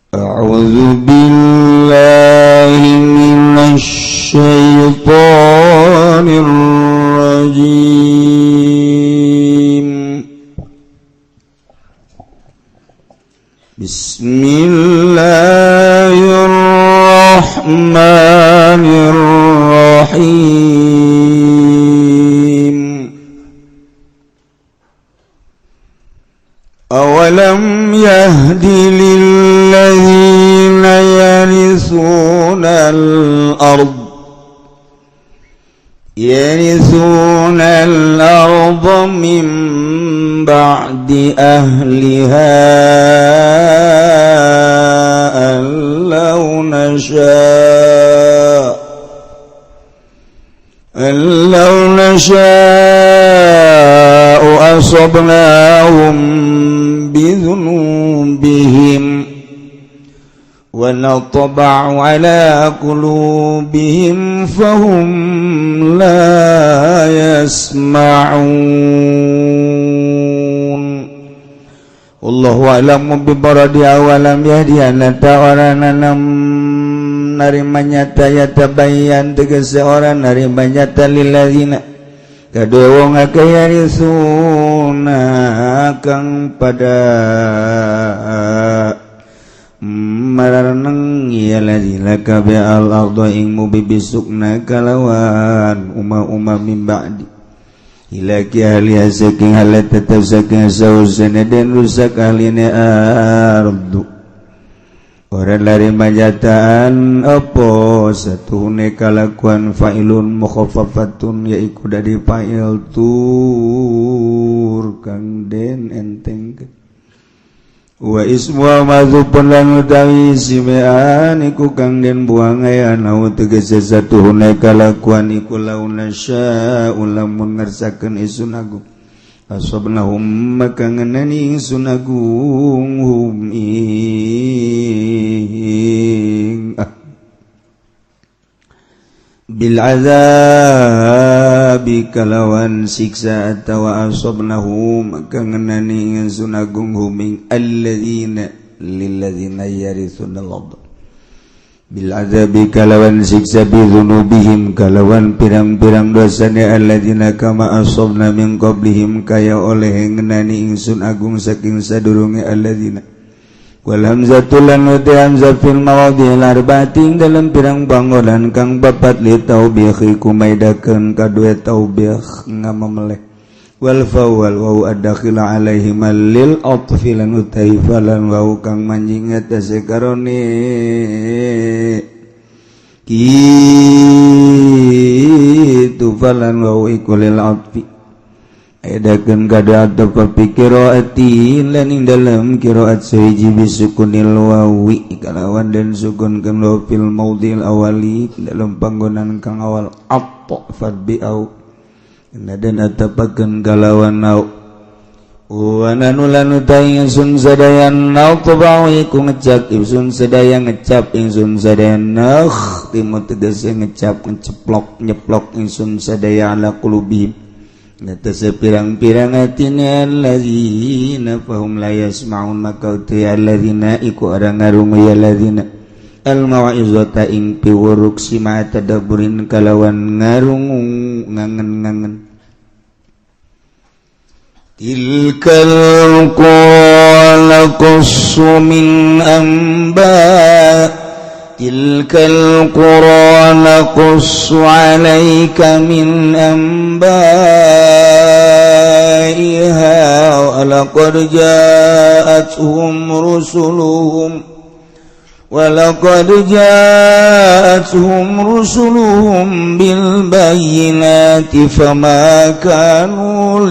أعوذ بالله من الشيطان الرجيم. بسم الله الرحمن الرحيم. أولم يهد للذين يرثون الأرض من بعد أهلها أن لو نشاء أصبناهم بذنوبهم ونطبع على قلوبهم فهم لا يسمعون. والله أعلم بمراده. أولم يهد ta ora narima nyata, yatabayyan tegese ora narima nyata, lilladzina kadue wong akeh, yaritsuna kang pada marareneng ya ladzina kabe, al arda ing bumi, bisukna kalawan uma-uma, min ba'di ihlaki ahliha saking halat tetep saking sausene den rusak ahline ardu. Ora narima nyataan apa satuhune kalakuan fa'ilun mukhaffafatun, yaiku dari fa'il tur kang den enteng, wa ismu madzufun lan utawi simean iku kang den buang aya nau tegese satuhune kalakuan iku lau nasya'u lamun ngersakeun isun agung, asabnahum maka ngenani ingsun agung, hum ing bil azabi kalawan siksa, atawa asabnahum maka ngenani ingsun agung, hum ing alladzina, lilladzina yarithuna al-ardh bil azabi kalawan siksa, bi dzunubihim kalawan pirang-pirang dosane alladzina, kama asabna min qablihim kaya oleh ngenani ingsun agung saking sadurunge alladzina. Wal hamzatu lan uti hamzah, fil mawadhil arba'ati dalam pirang panggonan kang papat, li taubikhi kumaidakeun kadue taubikh ngamameleh, wal fa wal waw ad-dakhila alaihi lil atfi lan utai falan waw kang manjing atase karone kitu falan waw iku lil atfi edakeun kada ataf. Fi qiraatin lan ing dalam qiraat sahiji, bisukunil wawi kalawan den sukunkeun waw, fil maudhil awali dalam panggonan kang awal, atfat bi au dan atapakeun kalawan au. Wa nahnu lan utai ingsun sadaya, natba'u iku ngecap ingsun sadaya, ngecap ingsun sadaya, nakhtimu tegese ngecap, ngeceplok, nyeplok ingsun sadaya, ala qulubihim ngatasi pirang-pirang atine alladzina, fahum la yasma'un maka uti alladzina iku ora ngarungu ya alladzina, al mau'izata ing piwuruk, sima tadabburin kalawan ngarungu ngangen-ngangen. تلك القرى نقص من أنباء تلك القرى نقص عليك من أنبائها ولقد جاءتهم رسلهم بالبينات فما كانوا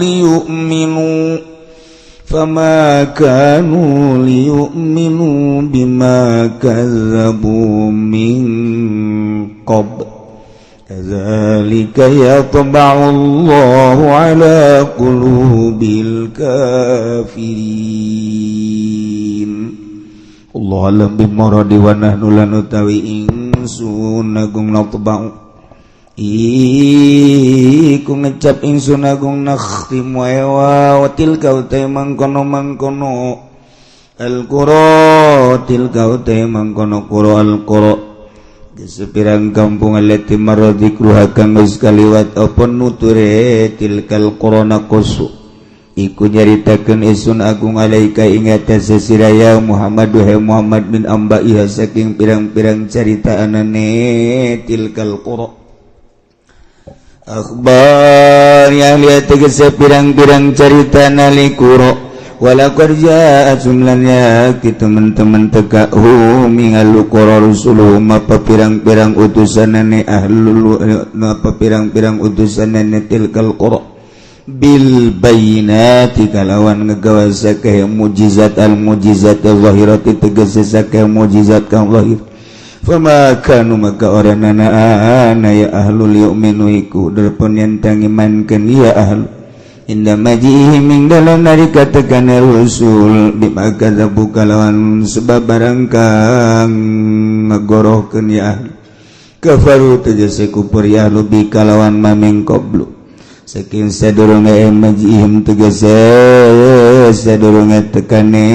ليؤمنوا بما كذبوا من قبل كذلك يطبع الله على قلوب الكافرين. Allah alam bimuradi. Wa nahnu lan utawi ingsun agung, natba'u iku ngecap ingsun agung, nakhtimu wa tilka utai mangkono mangkono. Al-qura tilka teh mangkono qura al-qura sepirang kampung allati marra dzikruha kang geus kaliwat apa nuture tilkal qura naqussu iku nyaritakeun isun agung alaika ing atas sira ya Muhammad duhai Muhammad min ambaiha saking pirang-pirang caritaanane tilkal qura akhbar yang lihat tegese pirang-pirang carita nalikuro wala kerja jumlahnya ki teman-teman teka hum ingal qura rusuluhum apa pirang-pirang utusanane ahlul apa pirang-pirang utusanane tilkal qura bil bayinati kalawan ngegawa sakeh mujizat al mujizat zahirati tegese sakeh mujizat kang zahir fama kanu maka oranana ana ya ahlul yu'minu iku derpon yen tang imankeun ya ahlu inda majihi ming dalam nalika tekane rusul bima kadzabu kalawan sebab barang kang ngagorohkeun ya ahlu kafaru tegese kufur ya ahlu bi kalawan maming qablu saking sadurunge majihim tegese sadurunge tekane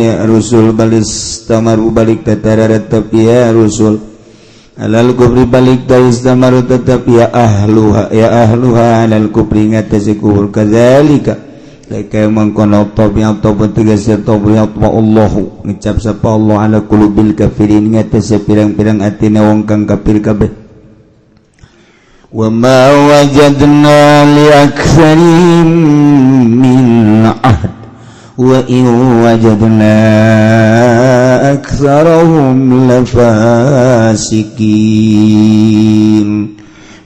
ya rusul balis tamaru balik tatara tetep ya rusul alal kubri balik istamaru tetep ya ahluha alal kubri ngatasi kubur kadzalika laka mangkono tabiat tegese tabiat wa Allahu ngecap sapa Allah ala qulubil kafirin ngatasi pirang-pirang atine wong kang kafir kabeh wa ma wajadna li aktsarihim min ahd wa in wajadna aktsarahum lafasikin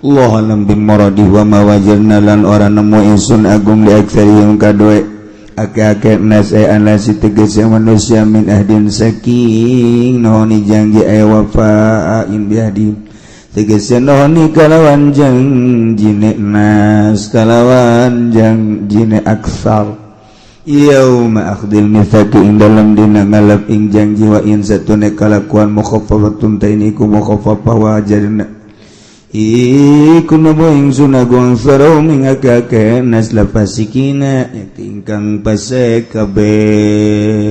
Allah alam bimaradi wa ma wajadna lan ora nemu ingsun agung li aktsarihim kadoe ake-ake nas ay anasi tegese manusia min ahdin saking nohoni janji ay wafa'in biahdi tegese nohoni kalawan janjine nas kalawan janjine aksar yauma akhdil mitsaqi ing dalam dina ngalap ing janji wa in satune kalakuan mukhaffafatun taini ku mukhaffafah wa ajarna iku nemu ingsun agung sarau mingakake nas lafasikina ingkang pasek kabeh.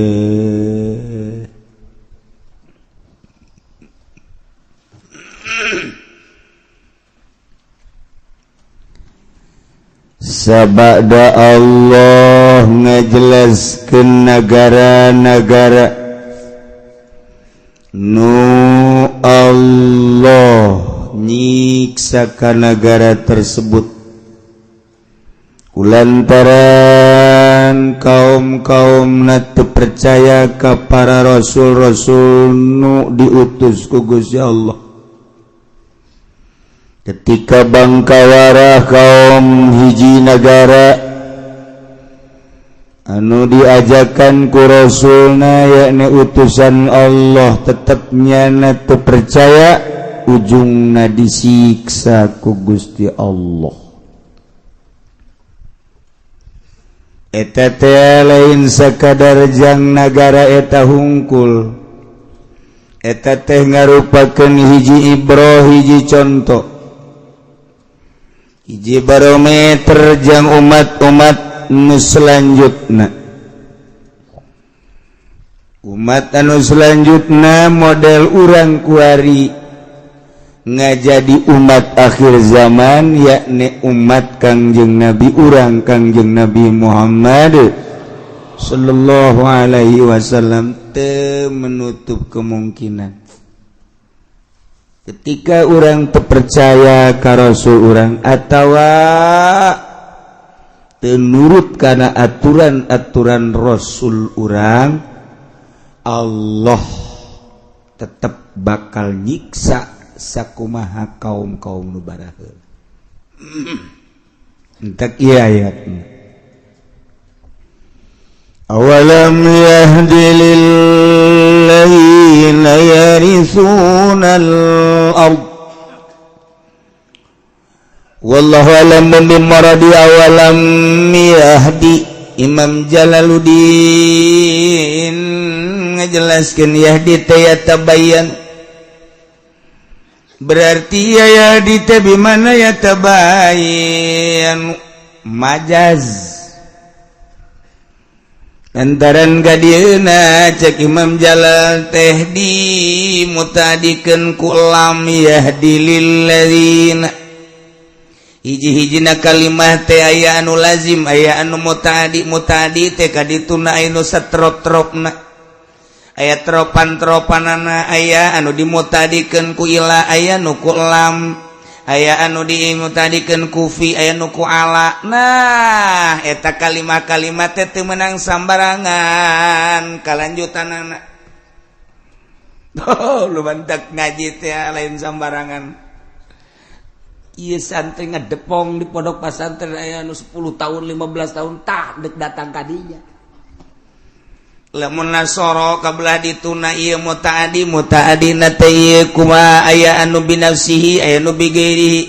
Sabada Allah ngajelaskeun negara-negara nu Allah nyiksa ka negara tersebut kulantaran kaum-kaum na teu percaya ka para rasul-rasul nu diutus ku Gusti Allah. Ketika bangkawara kaum hiji negara anu diajakan ku rasulna yakni utusan Allah tetepnya na teu percaya ujungna disiksa ku Gusti Allah. Eta teh lain sakadar jang nagara eta hungkul, eta teh ngarupakeun hiji ibroh hiji contoh hiji barometer jang umat-umat nu selanjutna. Umat anu selanjutna model urang kuari ngajadi umat akhir zaman yakni umat Kangjeng Nabi urang Kangjeng Nabi Muhammad sallallahu alaihi wasallam teu menutup kemungkinan ketika orang terpercaya ka rasul urang atawa teu nurut kana aturan-aturan rasul urang, Allah tetep bakal nyiksa sakumaha kaum-kaum nu baraheula. Entek ieu ayatna. Awalam yahdi lil ladzina yarithuna al-ard wallahu alam bimaradi awalam yahdi. Imam Jalaluddin ngajelaskeun yahdi teh yatabayyan, berarti ya yahdi teh bimana yatabayyan majaz. Lantaran kadieuna cek Imam Jalal teh di mutadikeun ku lam yahdi lilladzina. Hiji-hijina kalimah teh aya anu lazim, aya anu mutadi. Mutadi teh kadituna anu satrop-tropna, aya tropan-tropanana, aya anu dimutadikeun ku ila, aya nu ku lam, aya anu dimutadikeun ku fi, aya nu ku ala. Nah, eta kalimat-kalimat teh teu meunang sambarangan kalanjutanana. Oh, lu bantak ngaji teh lain sambarangan. Ieu santri ngedepong di pondok pesantren aya anu 10 tahun, 15 tahun, tah dek datang ka dinya. Lamun nasoro kabelah dituna ieu mutaadi, mutaadina teh ieu kumaha? Aya anu binafsihi, aya anu bigairihi.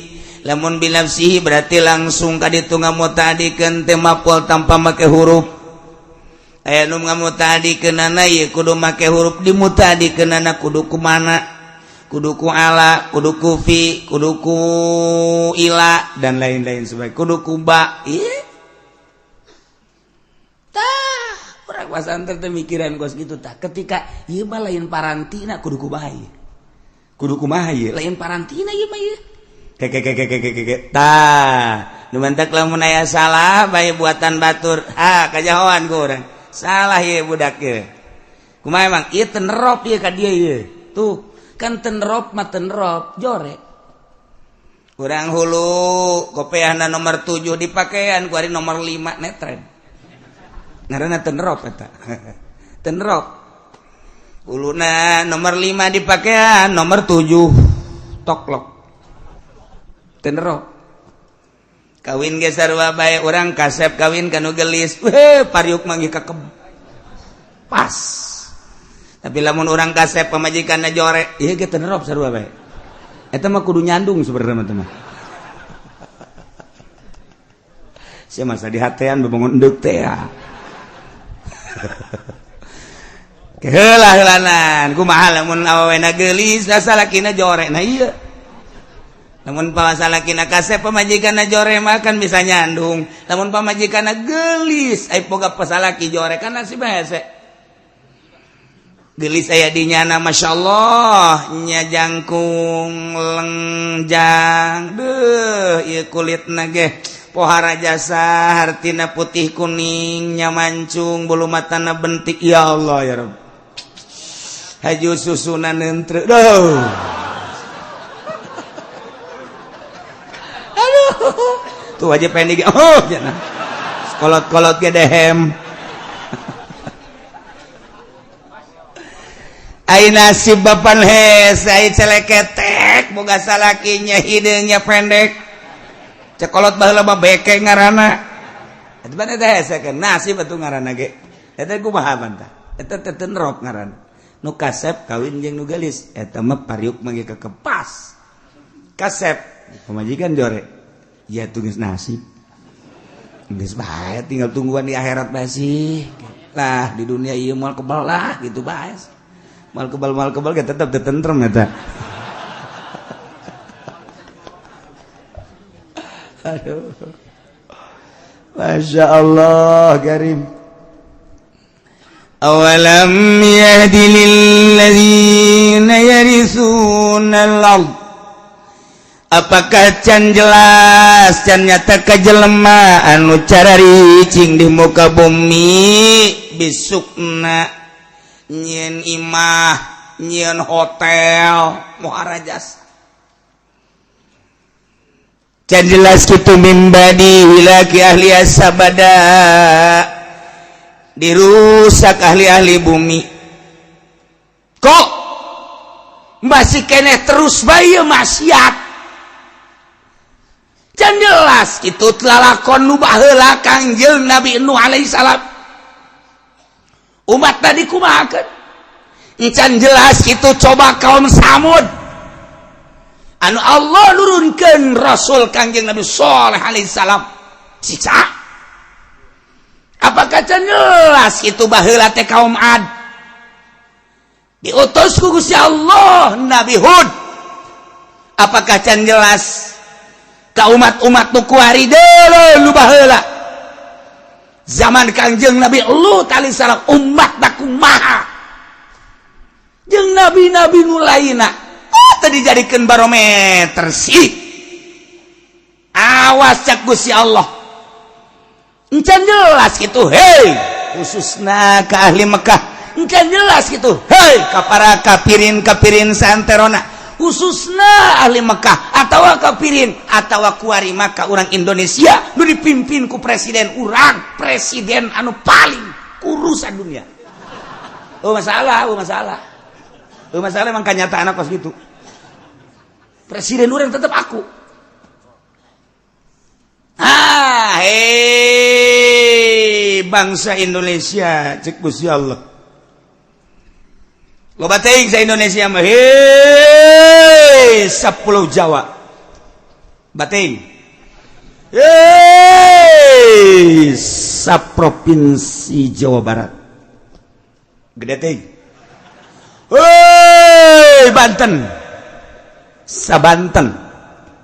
Lamun binafsihi berarti langsung ka ditu ngamutaadikeun teh maf'ul tanpa make huruf. Aya nu ngamutaadikeunana ieu kudu make huruf. Dimutaadikeunana kudu kumana? Kudu ku ala, kudu ku fi, kudu ku ila, dan lain-lain sebagainya, kudu ku ba. Ieu tah urang pasantren teh mikiran kos gitu. Tah, ketika ieu mah lain parantina, kudu kumaha ieu, kudu kumaha ieu, lain parantina ieu mah ieu ke ke ke ke ke ke ke. Tah, nu mantak lamun aya salah bae buatan batur, ha, kajahoan ku urang salah ieu budak ieu. Kumaha emang ieu tenerop ieu ka dieu ieu? Tuh kan tenerop mah tenerop jore. Urang hulu kopeahna nomor 7 dipakaian ku ari nomor 5 netren, ngaranna tenerop eta. Tenerop huluna nomor 5 dipakaian nomor 7 toklok, tenerop. Kawin ge sarua bae. Urang kasep kawin kanu gelis, weh, pariuk manggih kakeb pas. Tapi lamun urang kasep pamajikanna jore, ieu ge tenerop sarua bae. Eta mah kudu nyandung sebenarnya mah mah. Sia masa di hatean bebangun endek teh ya. Keheula heulanan kumaha lamun awewena geulis, salakina jore? Nah, iya, lamun salakina kasep pamajikanna jore mah kan bisa nyandung. Lamun pamajikanna geulis ai boga pasalaki jore kan nasib hese. Geulis aya di nyana, Masya Allah nya, jangkung lengjang deuh ieu kulitna ge pohara jasa, hartina putih kuning nya, mancung bulu matana bentik. Ya Allah, ya Rabb, haju susunan nentre. Duh, aduh, tuh aja pendek. Oh, jangan kolot-kolot ge dehem. Ai nasib bapan hese, ai celeketek boga salakinya hideungnya pendek. Cekolot baheula mah beke ngaranna. Eta mah teh hese kan nasib atuh ngaranna ge. Eta kumaha bantah? Eta teh tenerop ngaranna. Nu kasep kawin jeung nu geulis eta mah pariuk mah ge kekepas. Kasep pamajikan jore. Ya tuh geus nasib. Geus bae tinggal tungguan di akhirat bae sih. Lah di dunia ieu moal kebal lah gitu bae. Mal kebal ge tetep tentrem eta. Aduh. Masya Allah karim. Awalam yahdi lilladzina yarithuna al-ard. Apakah can jelas, can nyata ka jelema anu cararicing di muka bumi, bisukna nyieun imah, nyieun hotel muara jasa? Can jelas kitu mimbadi hilaki ahli sabada dirusak ahli-ahli bumi? Kok masih keneh terus bae maksiat? Can jelas kitu lalakon nu baheula Kangjeng Nabi Nuh alaihi salam? Umat tadi kumahakeun? Can jelas kitu coba kaum Samud anu Allah nurunkeun Rasul Kangjeng Nabi Shaleh alaihi salam, siksa? Apakah can jelas itu baheula teh kaum Ad diutus ku Gusti Allah Nabi Hud? Apakah can jelas ka umat-umat nu kuari deuleu nu baheula? Zaman Kangjeng Nabi Lut alaihissalam, umat kumaha jeung nabi-nabi nu lainna? Oh, tadi dijadikan barometer sih. Awas, cak Gusti Allah encan jelas gitu. Hei, khususna ke ahli Mekah, encan jelas gitu. Hei, ka para kafirin, kafirin santerona, khususna ahli Mekah atau kafirin atau kuari maka orang Indonesia nu dipimpin ku presiden urang, presiden anu paling kurusan dunia. Oh masalah, oh masalah, oh masalah. Emang kenyataan apa gitu, presiden urang tetap aku. Ah, hei, bangsa Indonesia, cek Gusti Allah loba teuing sa Indonesia mah. Hei, 10 Jawa bating, hei, sa provinsi Jawa Barat gede teuing, hei, Banten, sa Banten.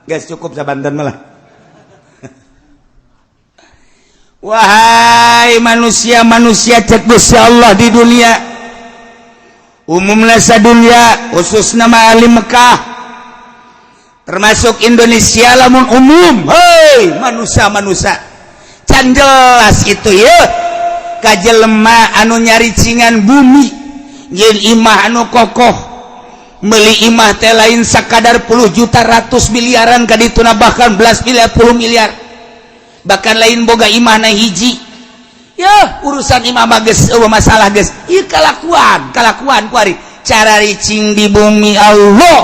Guys, cukup sa Banten malah. Wahai manusia-manusia, cek Gusti Allah, di dunia umumnya, dunia khusus nama ahli Mekah, termasuk Indonesia lamun umum. Hei manusia-manusia, can jelas itu ya kajelema anu nyaricingan bumi jeung imah anu kokoh. Beli imah teh lain sakadar puluh juta, ratus, miliaran kadituna, bahkan belas miliar, puluh miliar. Bahkan lain boga imah na hiji ya, urusan imah mah geus euweuh masalah geus. Ieu kalakuan, kalakuan kuari cara ricing di bumi Allah,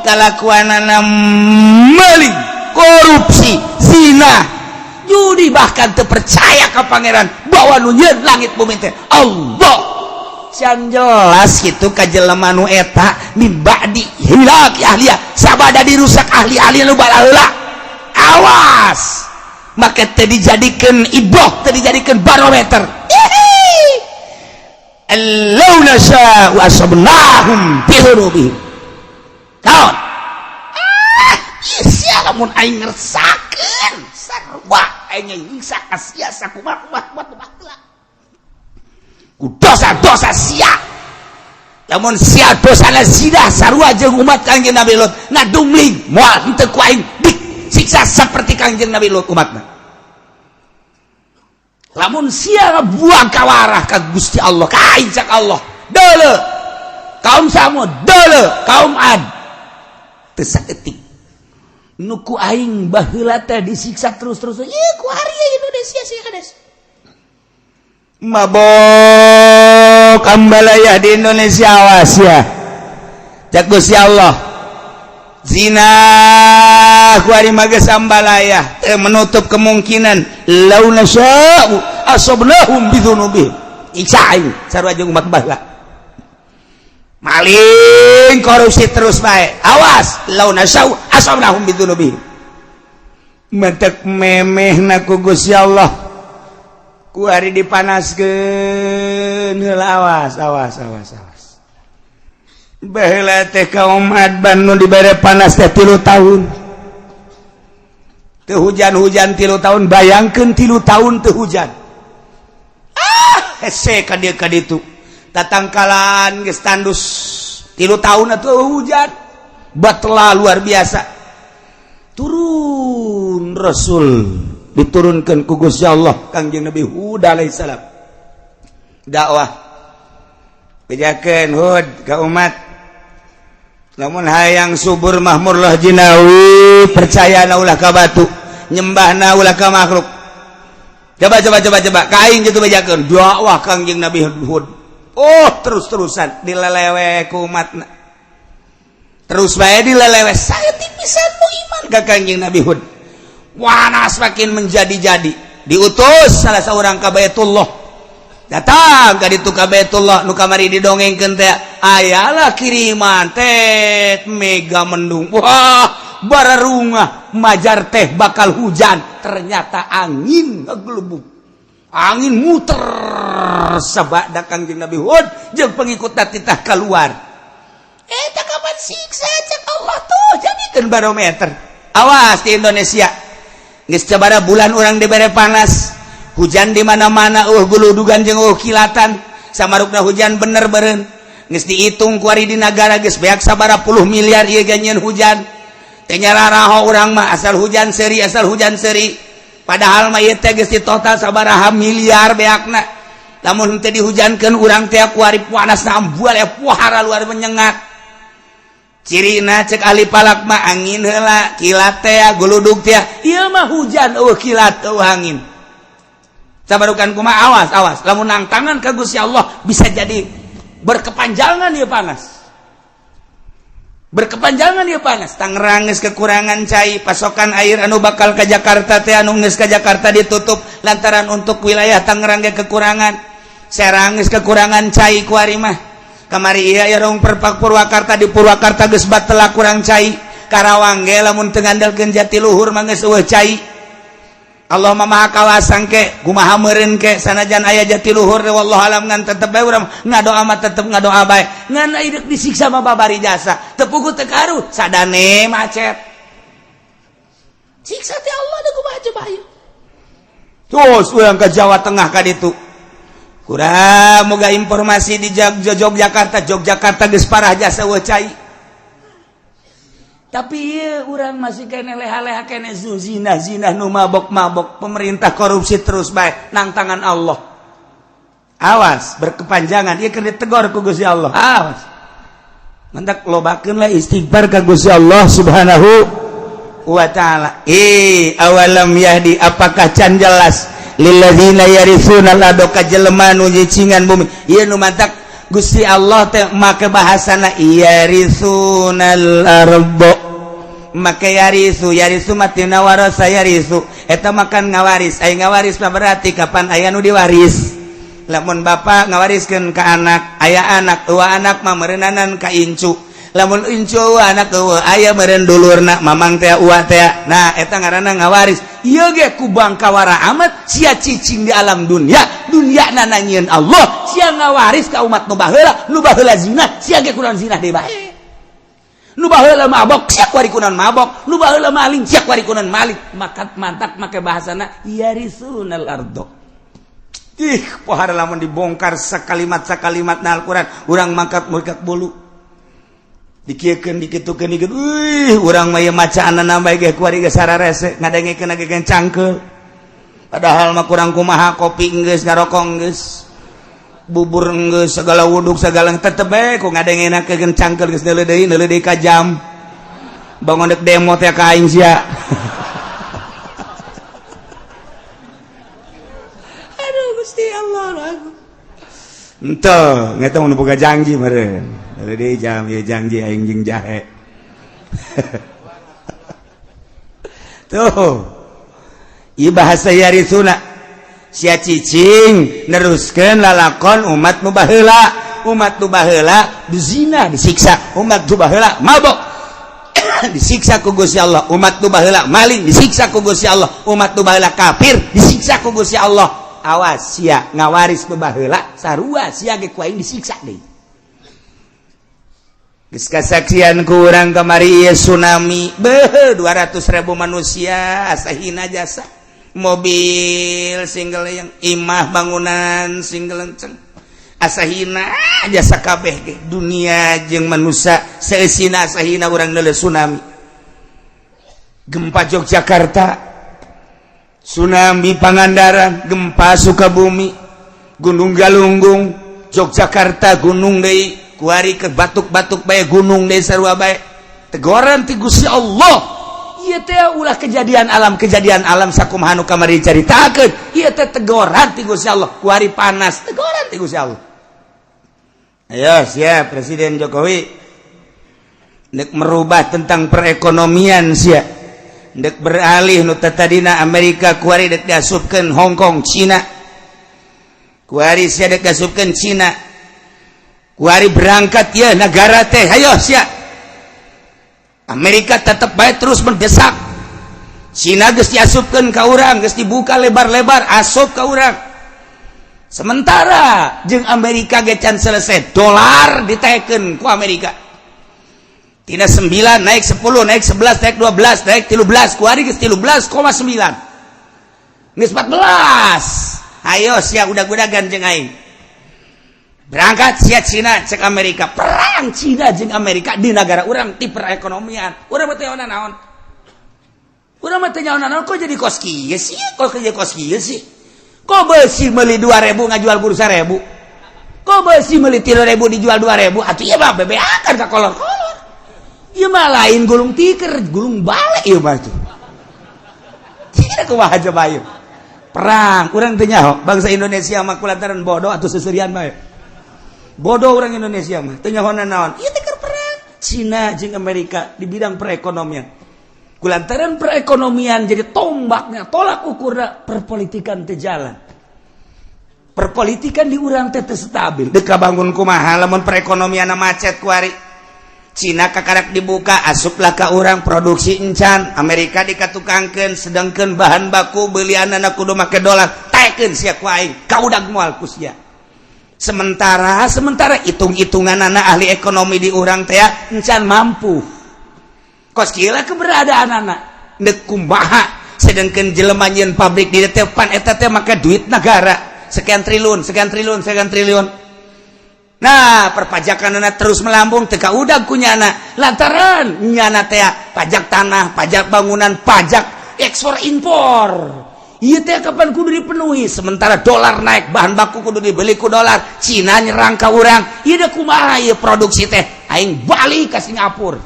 kalakuanana maling, korupsi, zina, judi, bahkan terpercaya ke Pangeran bahwa nu nyieun langit bumi teh Allah. Can jelas gitu ka jelema nu eta min ba'di hilak ahliya, sabada dirusak ahli-ahli nu balaheula. Awas, maka teu dijadikeun ibroh, teu dijadikeun barometer. Allau nasha'u asabnahum bidhunubihim. Naon? Ah, sia, lamun aing ngersakeun sarua aing nyiksa ka sia sakumaha kumaha kumaha ku dosa-dosa sia. Lamun sia dosana zina sarua jeung umat Kangjeng Nabi Lut, ngadumling, moal henteu ku aing disiksa seperti Kangjeng Nabi Lut umatna. Lamun sia ngabuang kawarah ka Gusti Allah, ka aing, cak Allah, deuleu kaum Samud, deuleu kaum Ad, teu saeutik nu ku aing baheula teh disiksa terus-terus. Ieu ku ari Indonesia sih kades mabok ambalaya di Indonesia. Awas ya, cak Gusti Allah, zina ku ari mah geus ambalaya, teu menutup kemungkinan lau nasya'u asabnahum bidzunubihim. Iksa aing sarua jeung umat baheula. Maling, korupsi terus bae, awas, lau nasya'u asabnahum bidzunubihim. Mentek memehna ku Gusti Allah ku hari dipanaskeun heula. Awas, awas, awas, awas. Baheula teh kaum Ad nu dibere panas teh 3 tahun teu hujan-hujan, 3 tahun. Bayangkeun 3 tahun teu hujan. Ah, hese ka dieu ka ditu, tatangkalan geus tandus, 3 tahun atuh hujan batla luar biasa. Turun Rasul, diturunkan ku Gusti Allah Kangjeng Nabi Hud alaihissalam, dakwah, bejakeun Hud ka umat, lamun hayang subur makmur lah jinawi, percaya na ulah ka batu, nyembahna ulah ka makhluk. Coba, coba, coba, coba ka aing gitu. Bejakeun dakwah Kangjeng Nabi Hud, oh, terus-terusan dilelewe ku umatna, terus bae dilelewe. Saya pisan nu iman ka Kangjeng Nabi Hud. Wanas makin menjadi-jadi, diutus salah seorang ka Baitullah. Datang ka ditu ka Baitullah nu kamari didongengkeun teh, ayalah kiriman teh mega mendung. Wah, bararungah majar teh bakal hujan, ternyata angin ngegelubuk, angin muter sabada Kangjeng Nabi Hud jeung pengikut titah keluar. Eta kapan siksa cek Allah tuh, jadikeun barometer. Awas di Indonesia, geus sabaraha bulan urang dibere panas. Hujan di mana-mana, guludugan jeung kilatan. Samarukna hujan bener beren geus dihitung kuari di nagara geus beak sabaraha puluh miliar ieu ganyeun hujan. Teu nyararaho urang mah, asal hujan seuri, asal hujan seuri. Padahal mah ieu teh geus di total sabaraha miliar beakna. Lamun teu dihujankeun urang teh kuari panas ambual ya, puhara luar menyengat. Cirina cek ahli falak mah angin heula, kilat teh, guludug teh. Ieu mah hujan euweuh kilat, euweuh angin. Sabarukan kumaha? Awas, awas lamun nangtangan ka Gusti Allah, bisa jadi berkepanjangan ya panas, berkepanjangan ya panas. Tangerang geus kekurangan cai, pasokan air anu bakal ke Jakarta teh, anu geus ke Jakarta ditutup lantaran untuk wilayah Tangerang ge kekurangan. Serang geus kekurangan cai kuari mah. Kamari iya ya rong perpak Purwakarta, di Purwakarta geus batela kurang cai. Karawang ge lamun teu ngandalkeun Jatiluhur mah geus euweuh cai. Allah mah maha kawasang ke kumaha meureun ke sanajan aya Jatiluhur, wallahu alam, ngan tetep bae urang ngadoa mah, tetep ngadoa bae. Ngan deuk disiksa mah babari jasa teu puguh teu karuh sadane macet siksa teh Allah da kumaha coba ieu. Terus urang ke Jawa Tengah ka ditu, kurang moga informasi di Yogyakarta. Yogyakarta geus parah jasa euweuh cai, tapi ieu urang masih kene leha-leha kene, zina zina, nu mabok-mabok, pemerintah korupsi terus bae nang tangan Allah. Awas berkepanjangan ieu keur ditegor ku Gusti Allah. Awas, mantak lobakeun lah istighfar ka Gusti Allah Subhanahu wa taala. Eh, awalam yahdi, apakah can jelas, lilladzina yarithuna al ka jelema nu nyicingan bumi. Ieu nu mantak Gusti Allah teh make bahasana yarisunal ardo, make yarisu. Yarisu matina warasa yarisu, eta makan ngawaris. Aya ngawaris mah berarti kapan aya nu diwaris. Lamun bapak ngawariskeun ka anak, aya anak, euweuh anak mah meureunnanan ka incu. Lamun incu anak euweuh, aya meureun dulurna, mamang teh, uwa teh. Nah, eta ngaranna ngawaris. Ieu ge ku bangkawara amat sia cicing di alam dunia, dunia nananyieun Allah. Sia ngawaris ka umat nu baheula. Nu baheula zina, sia ge kunaon zina deui bae. Nu baheula mabok, sia kuari kunaon mabok. Nu baheula maling, sia kuari kunaon maling. Maka mantak make bahasana yarisunal ardo. Ih, pohara lamun dibongkar sakalimat sakalimat na Al-Qur'an, urang mangkat mangkat bulu. Dikieukeun, dikitukeun, dikit. Wih, urang mah ieu macaanna bae ge kuari ge sararese, ngadengekeun ge cangkeul. Padahal mah kurang kumaha, kopi geus, ngarokok geus, bubur geus, segala wuduk segala, tetep bae ku ngadengenakeun cangkeul geus neuleuh deui, neuleuh deui ka jam. Bangun dek demo teh ka aing sia. Aduh Gusti Allah. Ente, ngeta mun boga janji meureun. Deui jam ieu janji aing jeung jahe. Tuh. Ieu bahasa yarisuna. Sia cicing neruskeun lalakon umat nu baheula. Umat nu baheula dizina disiksa, umat nu baheula mabok disiksa ku Gusti Allah, umat nu baheula maling disiksa ku Gusti Allah, umat nu baheula kafir disiksa ku Gusti Allah. Awas sia ngawaris nu baheula, sarua sia ge ku aing disiksa deui. Geus kasaksian ku urang kamari ieu tsunami, beuh, 200.000 manusia asa hina jasa. Mobil single yang imah bangunan single lenceng asa hina jasa kabeh ge. Dunia jeung manusia seusina asa hina urang neuleuh tsunami. Gempa Yogyakarta, tsunami Pangandaran, gempa Sukabumi, Gunung Galunggung, Yogyakarta gunung deui, kuari ke batuk-batuk bae gunung deui, sarua bae tegoran ti Gusti Allah. Ieu teh ulah kejadian alam, kejadian alam sakumaha nu kamari caritakeun. Ieu teh tegoran ti Gusti Allah. Kuari panas, tegoran ti Gusti Allah. Ayo siap Presiden Jokowi nek merubah tentang perekonomian, sia dek beralih nu tadina Amerika, kuari dek diasupkeun Hong Kong, Cina. Kuari sia dek diasupkeun Cina. Kuari berangkat ya negara teh, ayo sia. Amerika tetap baik terus mendesak. Cina geus diasupkeun ka urang, geus dibuka lebar-lebar asup ka urang. Sementara jeung Amerika ge can selesai, dolar ditekeun ku Amerika. Tina 9 naik 10, naik 11, naik 12, naik 13, kuari geus 13,9. Geus 14. Ayo sia udag-udagan jeung aing. Berangkat sia Cina cek Amerika. Perang Cina jeung Amerika di negara urang ti perekonomian. Urang mah teu naon. Urang mah teu naon, kok jadi kos kieu sih? Kok jadi kos kieu sih? Kok besi meuli 2000 ngajual kudu 1000? Kok besi meuli 3000 dijual 2000? Atuh ieu mah bebeakan ka kolor-kolor. Ieu mah lain gulung tiker, gulung balik ieu mah tuh. Tidak, kumaha coba ieu? Perang, urang teu nyaho bangsa Indonesia mah kulantaran bodoh atau seserian bae. Bodoh orang Indonesia mah, teu nyaho naon. Ieu teh perang Cina jeung Amerika di bidang perekonomian. Kulantaran perekonomian jadi tombaknya, tolak ukurna perpolitikan teu jalan. Perpolitikan di urang teh teu stabil. Deka bangun kumaha lamun perekonomian macet kuari? Cina kakarak dibuka, asuplah ke urang, produksi encan. Amerika dikatukangkeun, sedangkan bahan baku belian anak kudu make dolar. Taekeun sia ku aing, kaudag moal ku sia. Sementara sementara hitung-hitungan anak ahli ekonomi di urang teh encan mampu. Kos kieu keberadaan anak dek kumaha, sedangkan jelema nyieun pabrik di depan eta teh make duit negara sekian triliun, sekian triliun, sekian triliun. Nah, perpajakan anak terus melambung, teka udah kunyana lantaran nyana teh pajak tanah, pajak bangunan, pajak ekspor impor. Iya teh kapan kudu dipenuhi? Sementara dolar naik, bahan baku kudu dibeli ku dolar. Cina nyerang ka urang. Ieu deh kumaha ieu produksi teh? Aing balik ke Singapura.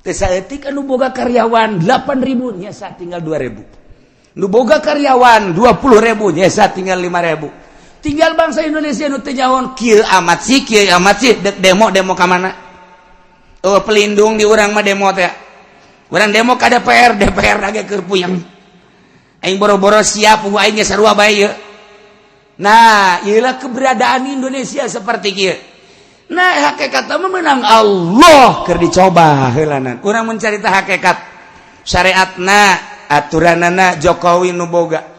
Teh saeutik anu boga karyawan 8000 nyesa tinggal 2000. Nu boga karyawan 20.000 nyesa tinggal 5000. Tinggal bangsa Indonesia nu teu nyaho, kieu amat sih, kieu amat sih, dek demo, demo ka mana? Oh, pelindung di urang mah demo teh. Urang demo ka DPR, DPR lagi keur puyeng. Aing boro-boro siap, aing ge sarua bae ieu. Nah, iyalah keberadaan Indonesia seperti kieu. Nah, hakikat mah menang Allah keur dicoba heulanan. Urang mencarita hakikat syariatna, aturanana Jokowi nu boga.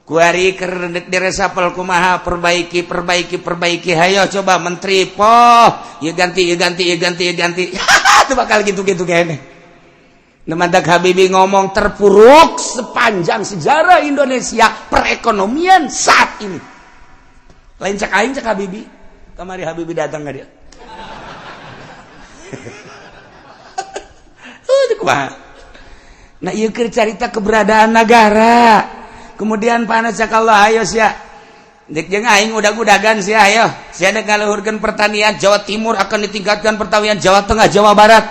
Kuari keur diresapel kumaha? Perbaiki, perbaiki, perbaiki. Hayo coba menteri poh, ya ganti, ya ganti, ya ganti, ya ganti. Itu bakal gitu-gitu kayaknya. Mantak Habibie ngomong terpuruk sepanjang sejarah Indonesia perekonomian saat ini. Lain cak aing, cak Habibie. Kamari Habibie datang ka dia. Kumaha? Nah, ieu keur carita keberadaan negara. Kemudian panas cak Allah, ayo sia. Dek jeung aing udag-udagan sia, ayo. Sia dek ngaluhurkeun pertanian Jawa Timur, akan ditingkatkan pertanian Jawa Tengah, Jawa Barat.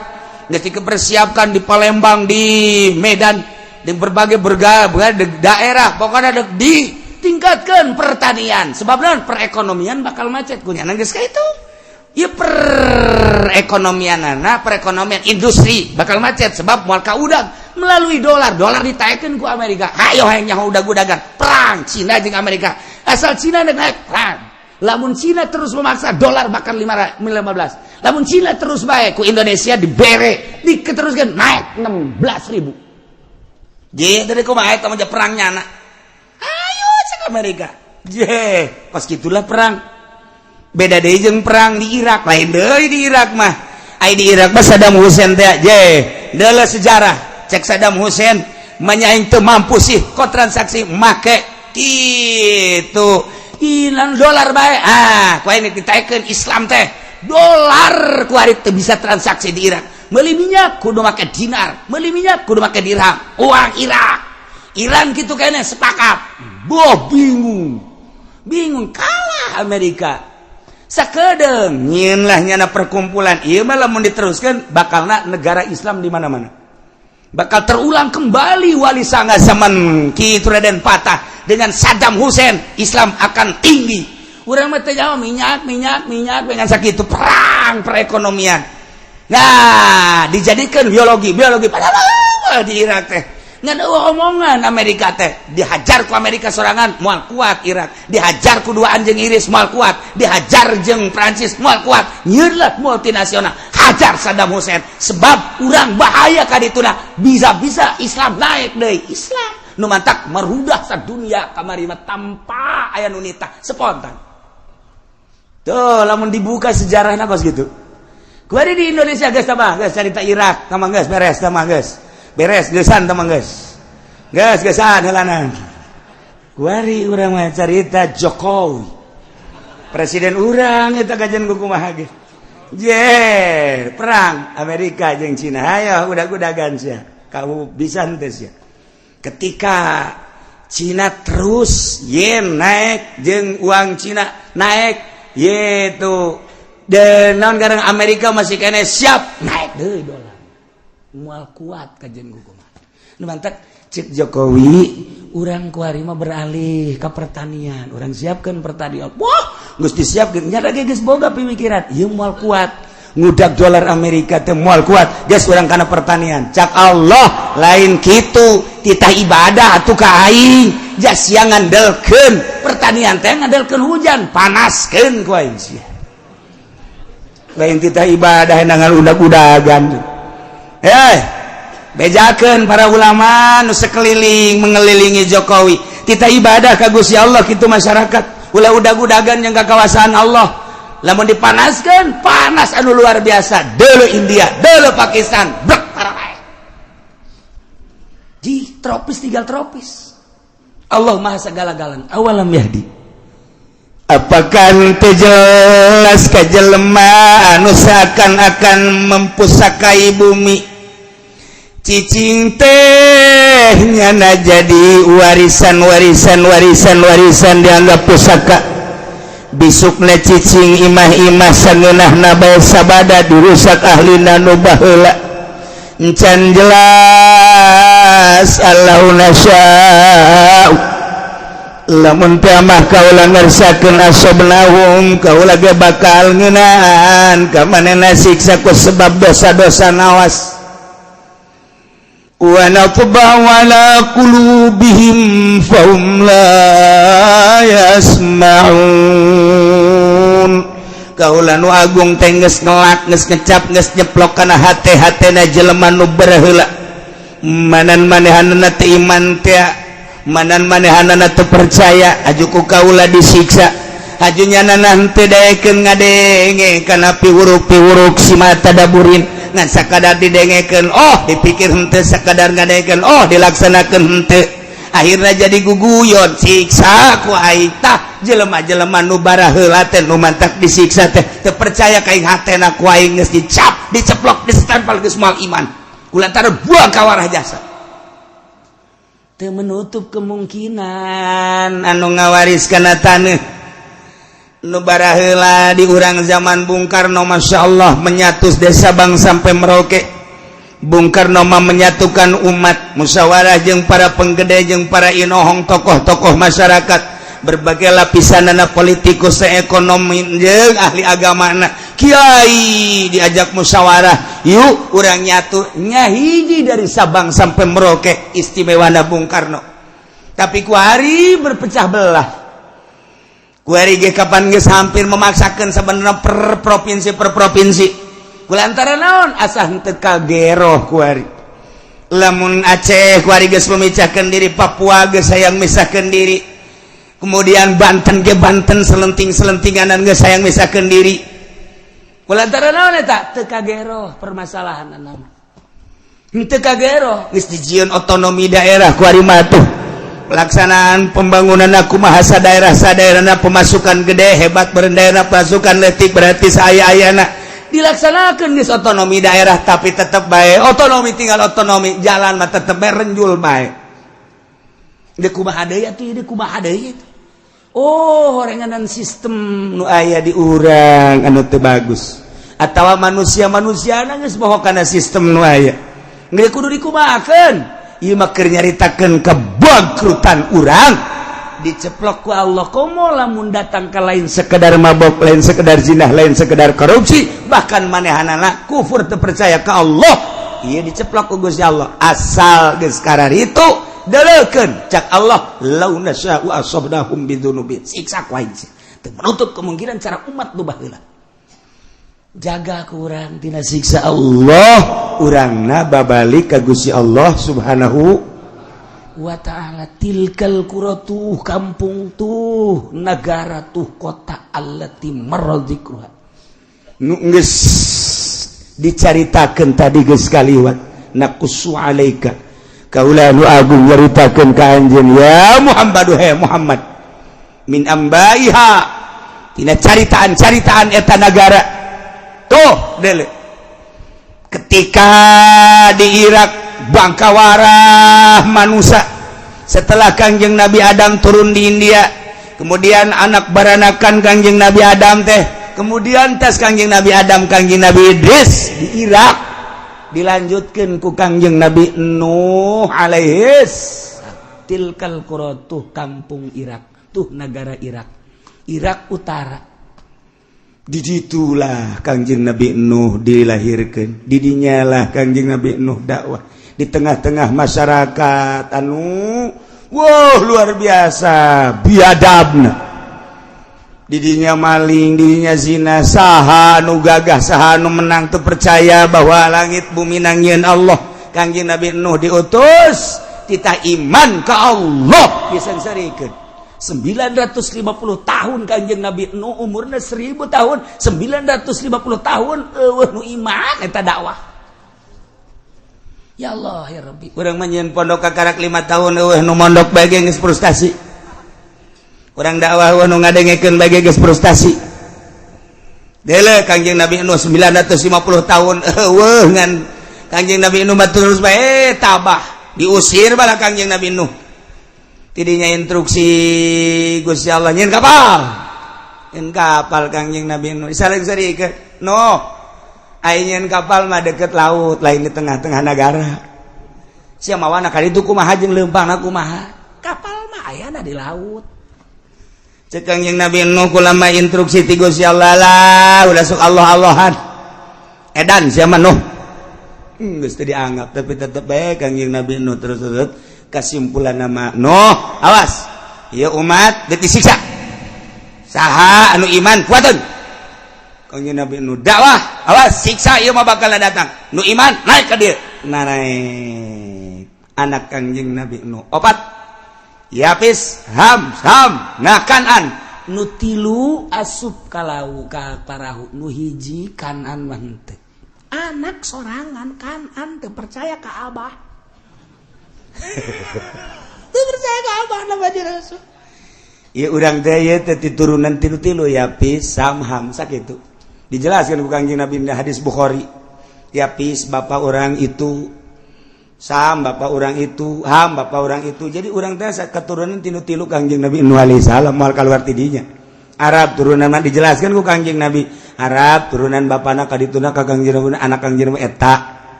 Geus dipersiapkan di Palembang, di Medan, di berbagai berbagai daerah, pokoknya dek ditingkatkan pertanian. Sebab naon? Perekonomian bakal macet kunyana geus ka itu. Ya, perekonomian anak, perekonomian industri bakal macet sebab moal kaudag melalui dolar. Dolar ditaikkan ku Amerika. Hayo hayang nyaho udag-udagan perang Cina jeung Amerika. Asal Cina naik, perang. Lamun Cina terus memaksa, dolar bakal 15. Lamun Cina terus baik, ku Indonesia dibere, diketeruskan naik 16 ribu. Je dari kumaha eta mah perang nyana? Ayo cek Amerika. Je pas gitulah perang. Beda deui jeung perang di Irak, lain deui di Irak mah. Ai di Irak mah Saddam Hussein teh je deuleu sejarah. Cek Saddam Hussein manya, aing teu mampu sih kok transaksi make gitu hilang dolar bae. Ah, ku aing ditaekeun Islam teh dolar. Ku ari teu bisa transaksi di Irak, meuli minyak kudu make dinar, meuli minyak kudu make dirham, uang Irak. Iran gitu kayaknya sepakat. Boh, bingung bingung, kalah Amerika. Sakedeng nyieun lah nyana perkumpulan. Ieu mah lamun diteruskan bakalna negara Islam di mana-mana bakal terulang kembali Wali Sanga zaman Ki Raden Patah dengan Saddam Hussein. Islam akan tinggi. Urang mah teu jawab minyak, minyak, minyak dengan sakitu perang perekonomian. Nah, dijadikan biologi, biologi, padahal di Irak teh ngan omongan Amerika teh. Dihajar ku Amerika sorangan moal kuat Irak, dihajar ku dua anjing Inggris moal kuat, dihajar jeung Prancis moal kuat. Nyeurlah multinasional, hajar Saddam Hussein sebab urang bahaya kadituna, bisa-bisa Islam naik deui. Islam nu mantak merudah sadunia kamari mah tanpa aya nu nitah, spontan tuh. Lamun dibuka sejarahna kos gitu. Kuari di Indonesia geus tambah geus carita Irak tambah geus beres, tambah geus beres, geusan tambah geus geus geusan heulanan. Kuari urang mah carita Jokowi presiden urang eta kajian kumaha ge. Je, perang Amerika jeung Cina, ayo udah-udagan sia. Kamu bisa henteu sia? Ketika Cina terus yen naik jeung uang Cina naik yaitu dan naon garang Amerika masih kene siap naik deui dolar, moal kuat kajian kumaha. Nu mantak cek Jokowi, urang kuari mah beralih ke pertanian, urang siapkan pertanian. Wah, geus disiapkeun nya ge, geus boga pemikiran ieu moal kuat ngudak dolar Amerika teh, moal kuat, geus urang kana pertanian. Cak Allah, lain kitu, titah ibadah atuh ka aing, jas sia ngandelkeun pertanian teh ngandelkeun hujan, panaskeun ku aing sia. Lain titah ibadah nangan udag-udagan. Eh, bejakeun para ulama nu sekeliling mengelilingi Jokowi, titah ibadah ka Gusti Allah kitu. Masyarakat ulah udag-udagan yang kawasaan Allah. Lamun dipanaskan, panas anu luar biasa. Dulu India, dulu Pakistan, brek para di tropis, tinggal tropis. Allah Maha segala-galana. Awalam yahdi, apakah teu jelas ka jelema anu seakan-akan mempusakai bumi? Cicing teh nyana jadi warisan, warisan, warisan, warisan, dianggap pusaka. Bisukna cicing imah-imah sangeunahna bae sabada dirusak ahlina nu baheula. Encan jelas Allahu nasya'u, lamun teh mah kaula ngersakeun, asobnahum, kaula ge bakal ngeunaan ka manehna siksa ku sebab dosa-dosa. Nawas, wa natba'u ala qulubihim fahum la yasma'un. Kaula nu agung teh geus ngelak, geus ngecap, geus nyeplok kana hate-hatena jelema nu baheula. Manan manehanana teu iman teh, manan manehanana teu percaya, aju ku kaula disiksa. Aju nyanana henteu daekeun ngadenge kana piwuruk-piwuruk si tadaburin, ngan sakadar didengekeun oh dipikir henteu, sakadar ngadengekeun oh dilaksanakeun henteu, akhirnya jadi guguyon, siksa ku aing. Tah, jelema-jelema nu baraheula teh nu mantak disiksa teh teu percaya ka aing, hatena ku aing geus dicap, diceplok, disestempel geus moal iman kulantaran buang kawarah jasa. Teu menutup kemungkinan anu ngawaris kana taneuh nu baraheula di urang zaman Bung Karno, Masya Allah, menyatu desa Bang sampai Merauke. Bung Karno mah menyatukan umat, musyawarah jeung para penggede jeung para inohong, tokoh-tokoh masyarakat berbagai lapisan, anak politikus, ekonomi jeung ahli agama, kiai diajak musyawarah, yuk urang nyatu nyahiji dari Sabang sampai Merauke. Istimewa Bung Karno, tapi kuari berpecah belah. Kuari ge kapan geus hampir memaksakan sebenarnya per provinsi, per provinsi, kulantaran naon? Asa henteu kageroh kuari. Lamun Aceh kuari geus memecahkan diri, Papua geus hayang misahkan diri, kemudian Banten ge Banten selenting-selentinganan geus hayang misahkan diri. Kulantaran naon eta? Teu kageroh permasalahan nama, henteu kageroh. Geus dijieun otonomi daerah kuari mah tuh, pelaksanaan pembangunan aku bahasa daerah sadaerahna, pemasukan gede hebat daerah, pasukan letik berarti saya ayana dilaksanakan geus otonomi daerah, tapi tetap baik otonomi tinggal otonomi, jalan mah tetep bae renjul bae. Deuk kumaha deui atuh? Deuk kumaha deui? Oh, horenganan sistem nu aya di urang anu teu bagus atawa manusia-manusia geus bohong kana sistem nu aya. Geus kudu dikumahakeun? Ieu mah keur nyaritakeun kebangkrutan urang diceplok ku Allah. Komo lamun datang ke lain sekedar mabok, lain sekedar zinah, lain sekedar korupsi, bahkan manehanana kufur, teu percaya ke Allah, ieu diceplok ku Gusti Allah. Asal geus itu deleukeun, cak Allah, lau nasya'u asabnahum bidzunubihim, siksa ku aing. Teu menutup kemungkinan cara umat nu baheula. Jaga kurang tina siksa Allah, urangna babalik ka Gusti Allah Subhanahu wa ta'ala. Tilkal qura, tuh kampung, tuh negara, tuh kota, allati marra dzikruha, nu geus dicaritakeun tadi, geus kaliwat. Naqussu alaika. Kaula nu agung nyaritakeun ka anjeun, ya Muhammad, he Muhammad, min ambaiha, tina caritaan-caritaan eta nagara. Tuh dele, ketika di Irak bangkawarah manusia setelah Kangjeng Nabi Adam turun di India, kemudian anak baranakan Kangjeng Nabi Adam teh, kemudian tes Kangjeng Nabi Adam, Kangjeng Nabi Idris di Irak, dilanjutkan ku Kangjeng Nabi Nuh alaihis. Tilkal qura, tuh kampung Irak, tuh negara Irak, Irak Utara. Diditulah Kangjeng Nabi Nuh dilahirkan, didinyalah Kangjeng Nabi Nuh dakwah di tengah-tengah masyarakat anu, wow, luar biasa biadabna. Didinya maling, didinya zina. Saha nu gagah, saha nu menang tuh percaya bahwa langit bumi nangieun Allah. Kangjeng Nabi Nuh diutus, kita iman ke Allah disengsarikeun 950 tahun. Kanjeng Nabi Nuh umurnya 1000 tahun, 950 tahun euweuh nu iman eta dakwah. Ya Allah, ya Rabbi, urang mah pondok kakarak 5 tahun, euweuh nu mondok bae geus frustasi. Urang dakwah, euweuh nu ngadengekeun bae geus frustasi. Dele Kanjeng Nabi Nuh 950 tahun euweuh, ngan Kanjeng Nabi Nuh mah terus bae tabah. Diusir bala Kanjeng Nabi Nuh. Tidinya instruksi Gusti Allah, nyieun kapal, nyieun kapal. Kangjeng Nabi Nuh saling seri ke no nyieun kapal mah deket laut, lain di tengah-tengah negara. Sia mawana kali itu kumaha jeung leumpangna kumaha? Kapal mah ayana di laut. Cek Kangjeng Nabi Nuh, kulama instruksi ti Gusti Allah lah, udah sok Allah Allahan, edan sia mah Nuh. Geus teu dianggap, tapi tetep bae Kangjeng Nabi Nuh terus terus. Kesimpulan nama, Nuh, awas ya, umat disiksa, saha anu iman kuatun. Kangjeng Nabi Nuh dakwah, awas siksa ieu mah bakal datang, nu iman naik ka dieu. Nah, naik anak Kangjeng Nabi Nuh opat, Yapis, Ham, Sam, nah Kanan. Nu tilu asup kalau ka parahu, nu hiji Kanan mah henteu. Anak sorangan Kanan teu percaya ka abah, teu percaya ka abah nama Rasul. Ya, urang teh ieu teh turunan tilu-tilu, Yapis, Sam, Ham, sakitu. Dijelaskan ku Kangjeng Nabi di hadis Bukhari. Yapis bapak orang itu, Sam bapak orang itu, Ham bapak orang itu. Jadi urang teh keturunan tilu-tilu Kangjeng Nabi Nuh alaihi salam, moal keluar tidinya. Arab turunan mah dijelaskan ku Kangjeng Nabi. Arab turunan bapana kadituna ka Kangjeng Nabi, anak Kangjeng Nabi eta.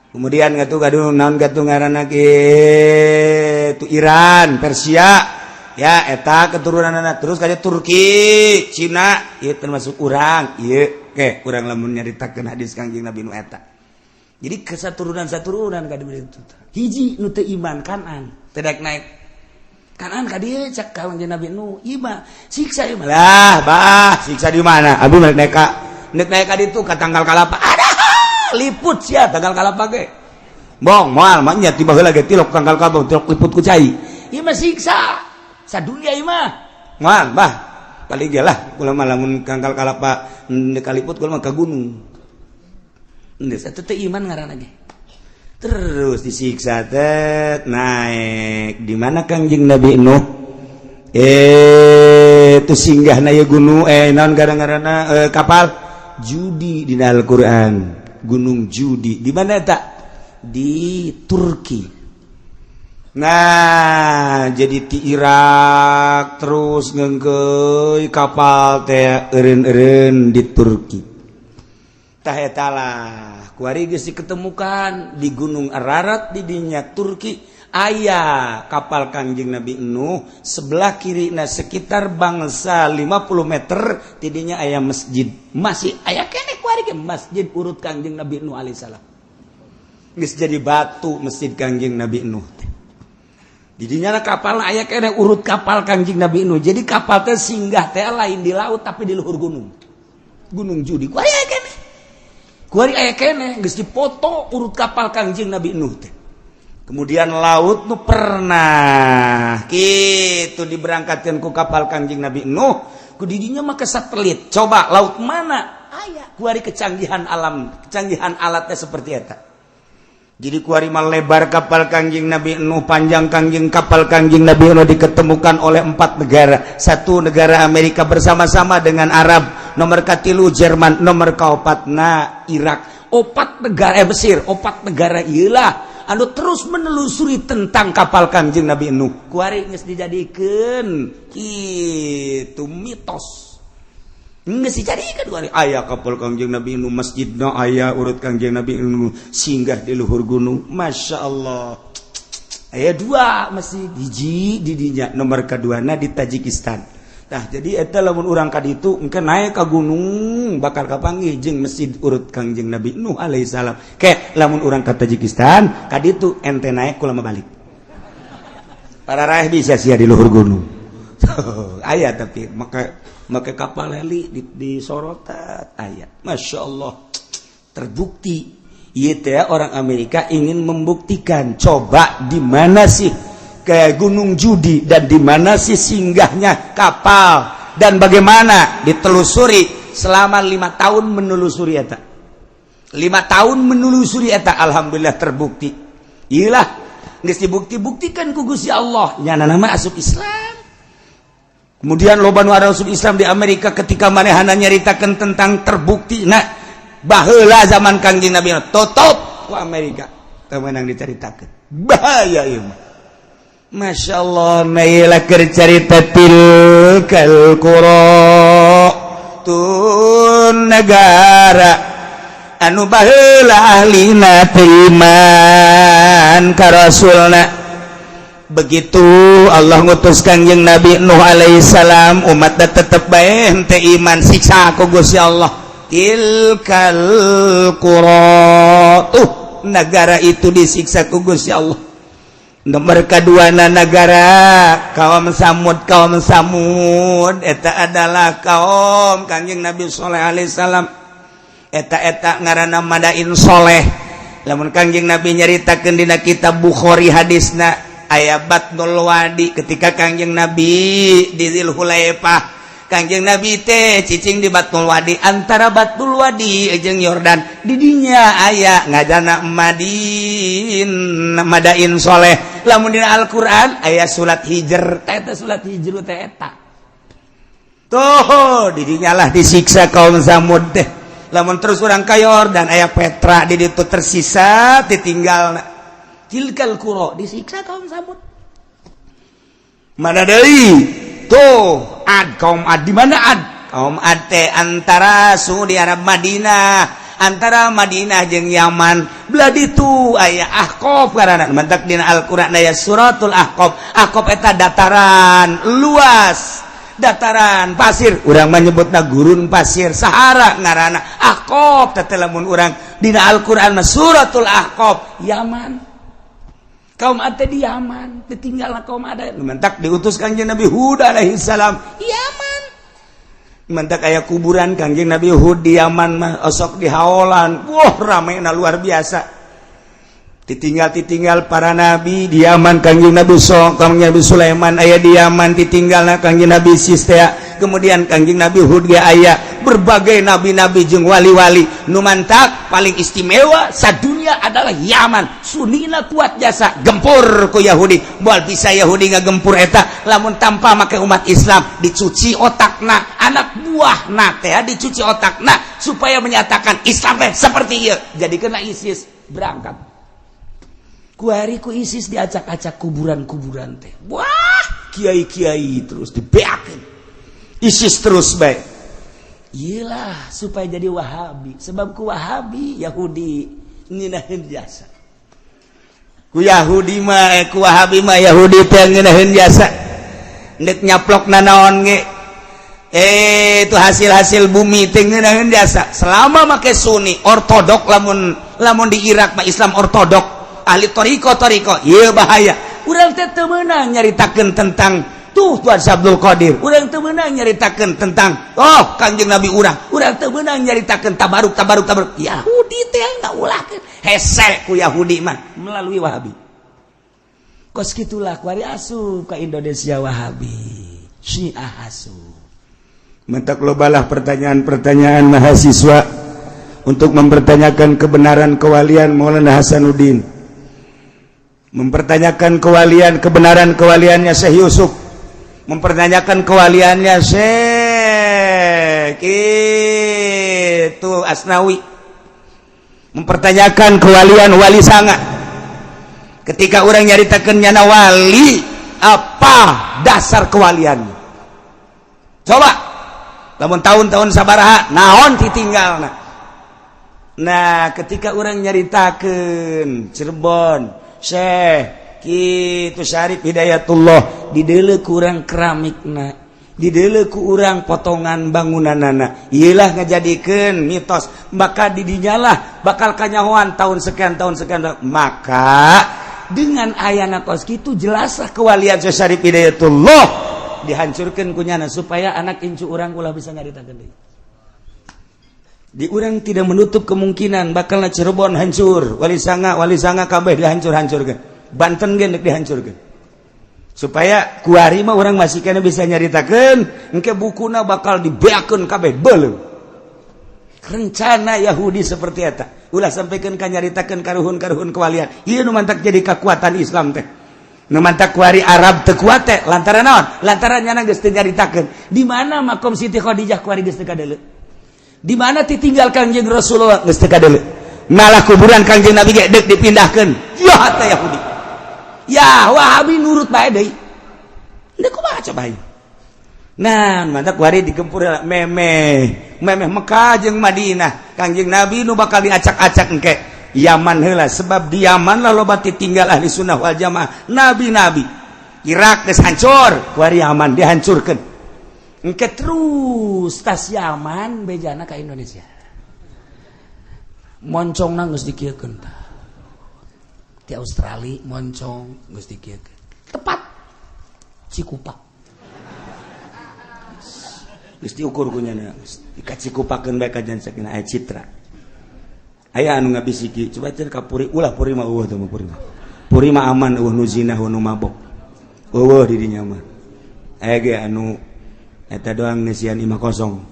Kemudian ngatu kadu naon gatu ngaranna kitu, Iran, Persia. Ya, eta keturunan anak terus kayak Turki, Cina, ieu termasuk urang, ieu ke urang lamun nyaritakeun hadis Kangjeng Nabi nu eta. Jadi kesaturunan saturunan ka itu. Hiji nu teu iman, Kanan, teu daek naik. Kanan ka dieu, cek Kangjeng Nabi nu, ieu siksa ieu lah, bah, siksa di mana? Abi naik naik ka naik naik ka ditu ka tangkal kalapa. Ada liput sia tangkal kalapa ge. Bong moal mah nya tiba heula ge tilok tangkal kalapa, tilok liput ku cai. Ieu mah siksa sadunia ieu mah. Moal, bah. Kali ge lah kula mah lamun tangkal kalapa kaliput, kula mah ka gunung. Geus eta teh iman ngaranna ge. Terus disiksa teh naik di mana Kangjeng Nabi Nuh? Itu singgah na gunung, naon gara-garana, kapal Judi di Al-Qur'an. Gunung Judi di mana tak? Di Turki. Nah, jadi di Irak terus ngengkeuy kapal teh eureun-eureun di Turki. Tah, eta lah kuari geus diketemukan di Gunung Ararat di dinya Turki aya kapal Kangjeng Nabi Nuh. Sebelah kiri, nah, sekitar bangsa 50 meter tidinya aya masjid, masih aya keneh kuari ge masjid urut Kangjeng Nabi Nuh alaihissalam. Geus jadi batu masjid Kangjeng Nabi Nuh teh. Didinya kapal aya keneh urut kapal Kangjeng Nabi Nuh. Jadi kapal teh singgah teh lain di laut, tapi di luhur gunung, Gunung Judi. Kuari aya keneh, kuari aya keneh, geus dipoto urut kapal Kangjeng Nabi Nuh teh. Kemudian laut nu pernah gitu diberangkatkan ku kapal Kangjeng Nabi Nuh, ku didinya mah ke satelit, coba laut mana aya kuari. Kecanggihan alam, kecanggihan alatnya seperti eta. Jadi kuari mah lebar kapal Kangjeng Nabi Nuh, panjang Kangjeng kapal Kangjeng Nabi Nuh, diketemukan oleh empat negara. Satu negara Amerika bersama-sama dengan Arab, nomor katilu Jerman, nomor kaopatna Irak. Opat negara, Mesir, opat negara iyalah anu terus menelusuri tentang kapal Kangjeng Nabi Nuh. Kuari geus dijadikeun kitu mitos. Geus dijadikeun kuari aya kapal Kangjeng Nabi Nuh, masjidna aya urut Kangjeng Nabi Nuh singgah di luhur gunung. Masya Allah. Aya dua masjid, hiji di dinya, nomor keduana di Tajikistan. Nah, jadi eta lamun urang ka ditu engke naik ka gunung bakal kapanggih jeung masjid urut Kangjeng Nabi Nuh alaihissalam. Ke lamun urang ka Tajikistan ka ditu ente naik kulama balik. Para raih bisa sia di luhur gunung. Aya, tapi maka make kapal heli di sorotan aya. Masya Allah, terbukti. Ieu teh orang Amerika ingin membuktikan, coba di mana sih ke Gunung Judi dan di mana sih singgahnya kapal dan bagaimana ditelusuri selama 5 tahun menelusuri eta, 5 tahun menelusuri eta. Alhamdulillah terbukti. Iyalah, geus dibukti-buktikan ku Gusti Allah, nyana nama asup Islam. Kemudian loba nu asup Islam di Amerika ketika manehana nyaritakeun tentang terbukti. Nah, baheula zaman Kangjeng Nabi tutup ku Amerika, teu meunang dicaritakeun, bahaya ieu mah. Masya Allah. Nailah keur carita tilkal qura, tun negara anu baheula ahlina teu iman ka rasulna. Begitu Allah ngutus Kangjeng Nabi Nuh alaihissalam, umat tetep bae henteu iman, siksa ku Gusti Allah. Tilkal qura, tuh negara itu disiksa ku Gusti Allah. Nomor kedua negara kaum Samud. Kaum Samud eta adalah kaum Kangjeng Nabi Soleh alaihissalam. Eta eta ngaranna Madain Soleh. Lamun Kangjeng Nabi nyaritakeun dina kitab Bukhari, hadisna aya Batnul Wadi. Ketika Kangjeng Nabi di Dzulhulaifah, Kangjeng Nabi teh cicing di Batnul Wadi, antara Batnul Wadi jeung Yordan. Didinya aya ngajana Madin, Madain Soleh. Lamun dina Al-Qur'an aya surat Hijr, teh eta surat Hijr teh eta tuh. Didinya lah disiksa kaum Samud teh. Lamun terus urang ka Yordan aya Petra di ditu, tersisa ditinggal. Tilkal qura, disiksa kaum Samud. Mana deui tuh? Ad, kaum Ad. Di mana Ad? Kaum Ad teh antara Saudi Arab, Madinah, antara Madinah jeung Yaman belah ditu aya Ahqaf karana. Mantak dina Al-Qur'an aya suratul Ahqaf. Ahqaf eta dataran luas, dataran pasir, urang menyebutna gurun pasir, Sahara ngaranna Ahqaf teh. Lamun urang dina Al-Qur'an mah suratul Ahqaf. Yaman, kaum Ad di Yaman ditinggal. Kaum Ad mentak diutus Kangjeng Nabi Hud alaihi salam Yaman. Mentak aya kuburan Kangjeng Nabi Hud di Yaman mah, osok di haolan. Wah, rame na luar biasa. Ditinggal ditinggal para nabi di Yaman. Kangjeng Nabi So, Kangjeng Nabi Sulaiman aya di Yaman, ditinggal Kangjeng Nabi Sistea. Kemudian Kangjeng Nabi Hud ge aya, berbagai nabi-nabi jeung wali-wali. Nu mantak paling istimewa sadunia adalah Yaman. Sunina kuat jasa gempur ku Yahudi. Moal bisa Yahudi ngagempur eta lamun tanpa make umat Islam. Dicuci otakna, anak buah teh dicuci otakna supaya menyatakan Islam teh seperti ieu, jadi kena ISIS berangkat. Kuari ku ISIS diacak-acak kuburan-kuburan teh. Wah, kiai-kiai terus dibeakeun ISIS terus baik. Iyalah, supaya jadi Wahabi. Sebab ku Wahabi Yahudi ngeunaheun jasa. Ku Yahudi mah, ku Wahabi mah Yahudi teh ngeunaheun jasa. Ndek nyaplok nanaon ge, itu hasil-hasil bumi teh ngeunaheun jasa selama make Sunni ortodok. Lamun lamun di Irak mah Islam ortodok, ahli toriko toriko. Ieu bahaya. Urang teh teu meunang nyaritakeun tentang tuh Tuhan Abdul Qadir, urang teu meunang nyaritakeun tentang oh Kangjeng Nabi urang, urang teu meunang nyaritakeun tabaruk tabaruk tabaruk. Yahudi teh ngaulahkeun, hese ku Yahudi mah melalui Wahabi. Kos kitulah kuari asup ka Indonesia Wahabi, Syiah asup. Mentak lobalah pertanyaan-pertanyaan mahasiswa. untuk mempertanyakan kebenaran kewalian Maulana Hasanuddin, mempertanyakan kewalian kebenaran kewaliannya Syekh Yusuf, mempertanyakan kewaliannya Syekh itu Asnawi, mempertanyakan kewalian Wali Sanga. Ketika orang nyaritakeun nyana wali, apa dasar kewaliannya? Coba lamun tahun-tahun sabaraha naon ditinggalna. Nah, ketika orang nyaritakeun Cirebon Syekh kitu Syarif Hidayatullah, dideuleu ku urang keramikna, dideuleu ku urang potongan bangunanana, ieulah ngajadikeun mitos. Maka didinyalah bakal kanyahoan tahun sekian tahun sekian. Maka dengan ayana kos kitu jelaslah kewalian Syekh Syarif Hidayatullah dihancurkan kunyana supaya anak incu urang ulah bisa nyaritakeun deui. Di urang tidak menutup kemungkinan bakal Cirebon hancur, Wali Sanga, Wali Sanga kabeh dihancur-hancurkan, Banten ge dihancurkan, supaya kuari mah urang masih kena bisa nyaritakeun. Engke bukuna bakal dibeakeun kabeh beuleum. Rencana Yahudi seperti eta, ulah sampaikan ka nyaritakeun karuhun-karuhun kewalian. Ieu nu mantak jadi kekuatan Islam teh, nu mantak kuari Arab teu kuat teh lantaran naon? Lantaran nyana geus teu nyaritakeun di mana makom Siti Khadijah, kuari geus teu kadeuleu. Di mana ditinggal Kangjeng Rasulullah geus teu kadeuleu. Malah kuburan Kangjeng Nabi ge deuk dipindahkeun. Ya teh Yahudi. Ya Wahabi nurut bae deui. Deuk kumaha coba ieu? Nah, mantak kuari digempur memeh memeh Mekah jeung Madinah. Kangjeng Nabi nu bakal diacak-acak engke Yaman heula, sebab di Yaman lah loba tinggal ahli sunnah wal jamaah, nabi-nabi. Irak geus hancur, kuari Yaman dihancurkeun. Engke terus tas Yaman bejana ka Indonesia. Moncongna geus dikieukeun tah. Di Australia moncong geus dikieukeun. Tepat Cikupa. Geus diukur ku nyana, dikacikupakeun bae ka jan sakina aya citra. Aya anu ngabisiki, coba cenah ka Puri, ulah Puri mah eueuh teh mah Puri mah. Puri mah aman, eueuh nu zina, eueuh nu mabok. Eueuh di dinya mah. Aya ge anu eta doang ngeusian imah kosong.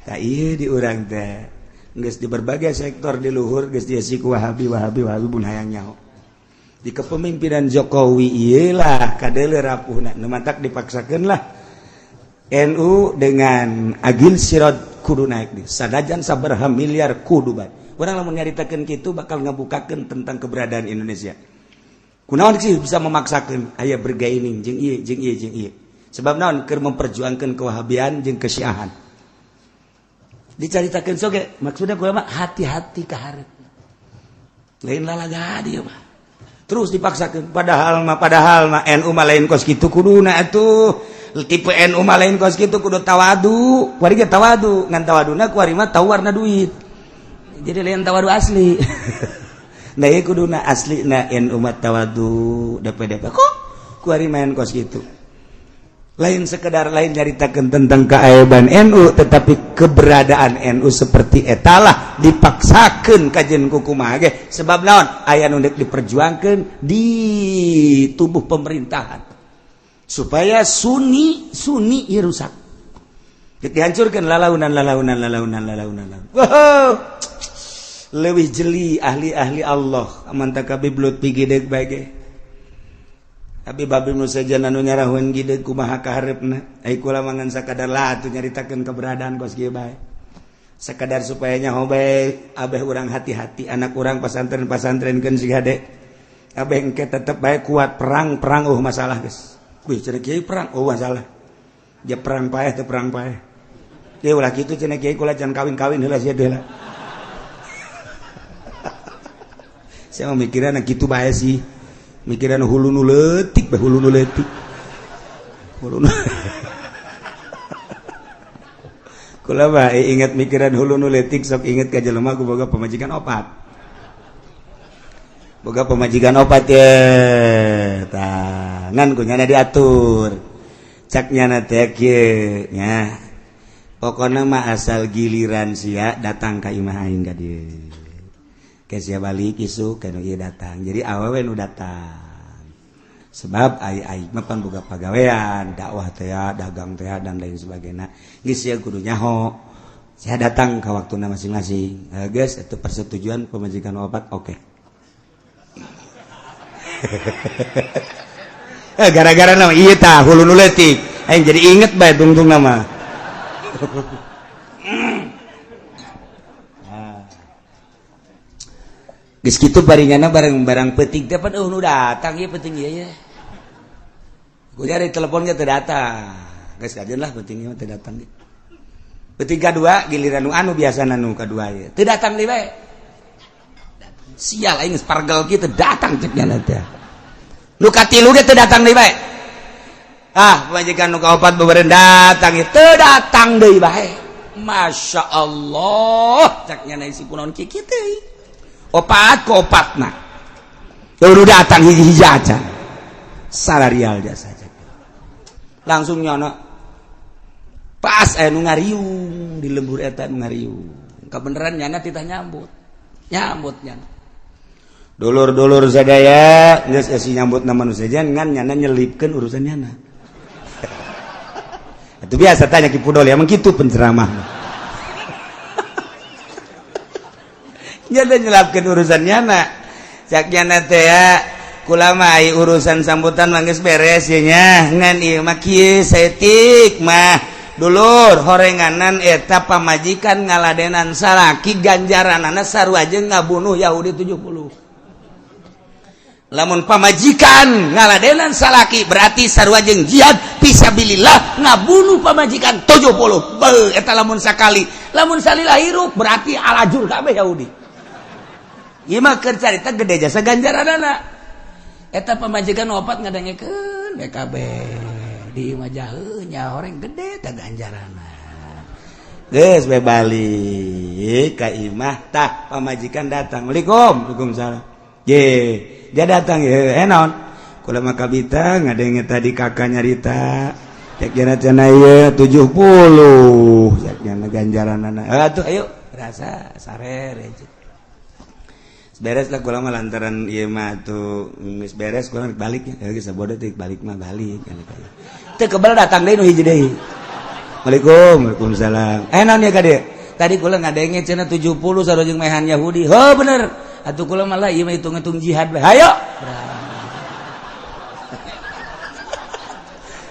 Tak ieu di urang teh geus di berbagai sektor di luhur geus diisi ku Wahabi, Wahabi, Wahabi pun hayang nyaho. Di kepemimpinan Jokowi ieu lah kadeuleu rapuhna, nu mantak dipaksakeun lah NU dengan Agil Siroj kudu naik di sanajan sabaraha miliar kudu bae. Urang lamun nyaritakeun kitu bakal ngabukakeun tentang keberadaan Indonesia. Kunaon sih bisa memaksakeun aya bergaining jeung ieu jeung ieu jeung ieu? Sebab naon? Keur memperjuangkan kewahabian jeung kesyiahan. Dicaritakeun soge maksudnya kula mah hati-hati ka hareup. Lain lalaga dia mah. Terus dipaksakeun, padahal mah NU mah lain kos kitu kuduna atuh. Tipe NU mah lain kos kitu, kudu tawadu. Kuari ge tawadu, ngan tawaduna kuari mah tau warna duit. Jadi lain tawadu asli. Nah, ieu kuduna asli na NU mah tawadu DPDP kok kuari main kos kitu. Lain sekedar lain nyaritakeun tentang keaiban NU, tetapi keberadaan NU seperti etalah dipaksakeun kajen kukumaha ge, sebab naon? Aya nu deuk diperjuangkeun di tubuh pemerintahan supaya Sunni Sunni ieu rusak. Dihancurkan lalaunan lalaunan lalaunan lalaunan. Wow. Leuwih jeli ahli-ahli Allah aman tak Habib Lutfi gideg bae ge. Habib Habib nu sejen anu nyarahun gideg kumaha kahareupna. Ai kula mah ngan sakadar lah atuh nyaritakeun keberadaan kos kieu bae. Sekadar supaya nyaho bae, abeh urang hati-hati anak urang pasantren-pasantrenkeun si hade. Abeh engke tetep bae kuat perang-perang masalah geus. Kuy cenah kiai perang masalah. Dia perang paeh teu perang paeh. Dia ulah kitu cenah kiai, kula jangan kawin-kawin heula sia heula. Saya mau mikiran kitu bae sih. Mikiran hulu nu leutik bae, hulu nu leutik. Hulu nu Kula bae ingat mikiran hulu nu leutik, sok inget ka jelema ku boga pamajikan opat. Boga pamajikan opat ye. Tah, ngan ku nyana diatur. Cak nyana teh kieu nya. Pokona mah asal giliran sia datang ka imah aing ka dieu. Ke sia balik isuk ka nu ieu datang. Jadi awewe nu datang. Sebab ai ai mah pan boga pagawean, dakwah teh, dagang teh, dan lain sebagainya. Geus sia kudu nyaho. Saya datang ke waktuna masing-masing. Guys, itu persetujuan pemajikan opat, oke. Gara-gara nama iya tah hulu nu leutik. Aing jadi inget bae tungtung nama. Geus kitu baringana bareng-barang peuting teh pan nu datang ieu peuting ieu ya. Gua cari telepon ge teu datang. Geus kajeun lah peuting ieu teu datang ge. Peuting kadua giliran nu anu biasana nu kadua ieu. Teu datang deui bae. Sial aing geus pargel kieu teu datang cek nya teh. Nu katilu ge teu datang deui bae. Ah, pamajikan nu kaopat beubeureun datang ieu teu datang deui bae. Masya Allah, cek nya si kunaon kieu teh. Opat ke opatna baru datang hiji-hiji aja salarial jasa aja langsung nyono pas nu ngariung di lembur eta nu ngariung kebenaran nyana titah nyambut nyambut nyana dulur-dulur sadaya geus esi nyambut na manusia ngan nyana nyelipkeun urusan nyana. Itu biasa tanya Ki Pudol ya, emang kitu penceramah. Nyana nyelapkeun urusan nyana. Cak nyana teh ya, kula mah urusan sambutan mah geus beres ye nya. Ngan ieu mah kieu saeutik mah. Dulur horenganan eta pamajikan ngaladenan salaki ganjaranana sarua jeung ngabunuh Yahudi 70. Lamun pamajikan ngaladenan salaki berarti sarua jeung jihad fisabilillah ngabunuh pamajikan 70. Beuh eta lamun sakali, lamun salila hirup berarti alajur kabeh Yahudi. Ieu mah keur carita gede jasa ganjaranana. Eta pamajikan opat ngadengekeun BKB di imah jaheu nya horeng gede teh ganjaranna. Geus we balik ka imah tah pamajikan datang. Waalaikum, waalaikumsalam. Ye, dia datang ye, naon? Kula mah kabita ngadenge tadi kakak nyarita. Cek jana cenah ieu 70. Cek jana ganjaranana. Atuh ayo rasa sare beres lah kula mah lantaran ieu mah atuh geus beres kula balik nya geus sabodo teh balik mah balik teu kebel datang deui nu hiji deui. Waalaikum, waalaikumsalam. Naon ya ka dieu? Tadi kula ngadenge cenah 70 sarua jeung mehan Yahudi. Heuh bener. Atuh kula mah lah ieu mah hitung-hitung jihad bae. Hayo.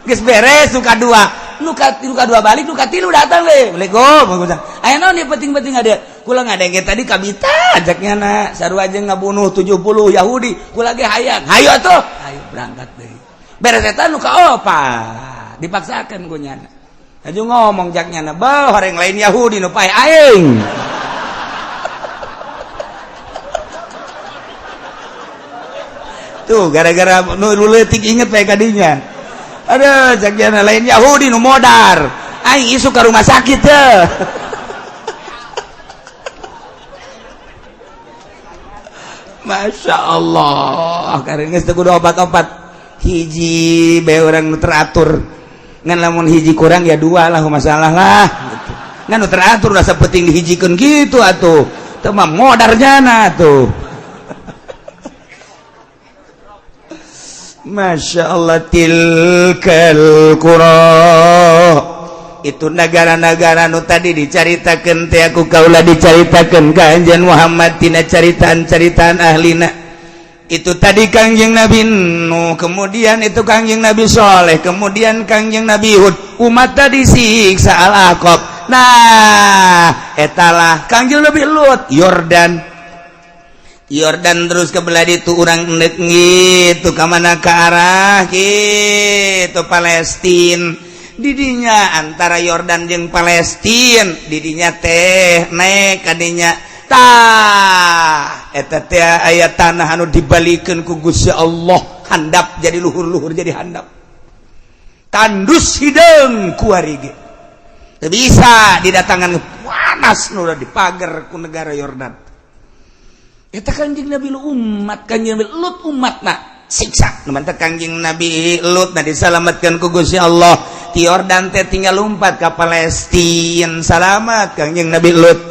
Geus beres nu kadua. Nu kadua balik, nu katilu datang deui. Waalaikum, waalaikumsalam. Aya naon ieu penting-penting ada? Kula ngadenge tadi kabita ajaknya na sarua jeung ngabunuh 70 Yahudi. Kula ge hayang. Hayo atuh. Hayo berangkat deui. Beres eta nu kaopat dipaksakeun ku nyana. Aju ngomong jak nyana, "Beuh, horeng lain Yahudi nu pae aing." Tuh gara-gara nu leutik inget bae kadinya. Aduh, jak nyana lain Yahudi nu modar. Aing isuk ka rumah sakit teh. Masya Allah, karena geus teu kudu obat-obat. Hiji bae urang nu teratur. Ngan lamun hiji kurang ya dua lah masalah lah gitu. Ngan nu teratur rasa penting dihijikeun gitu atuh. Teu mah modar jana atuh. Masya Allah tilkal qura. Itu negara-negara nu tadi dicaritakeun teh aku kaula dicaritakeun ka Anjeun Muhammad tina caritaan-caritaan ahlina. Itu tadi Kangjeng Nabi Nuh, kemudian itu Kangjeng Nabi Soleh, kemudian Kangjeng Nabi Hud, umat tadi siksa Al-Aqab. Nah, etalah Kangjeng Nabi Lut, Yordan. Yordan terus ke belah ditu urang endek gitu ka mana ka arah gitu Palestina. Didinya antara Yordan jeung Palestina didinya teh naik kadinya tah eta teh aya tanah anu dibalikeun ku Gusti Allah handap jadi luhur-luhur jadi handap tandus hideung kuari ge teu bisa didatangan panas nu dipager ku negara Yordan. Eta Kangjeng Nabi umat Kangjeng Nabi Lut umatna siksa nu mantep Kangjeng Nabi Lut na disalametkeun ku Gusti Allah ti Yordan teh tinggal lompat ka Palestina salamat Kangjeng Nabi Lut.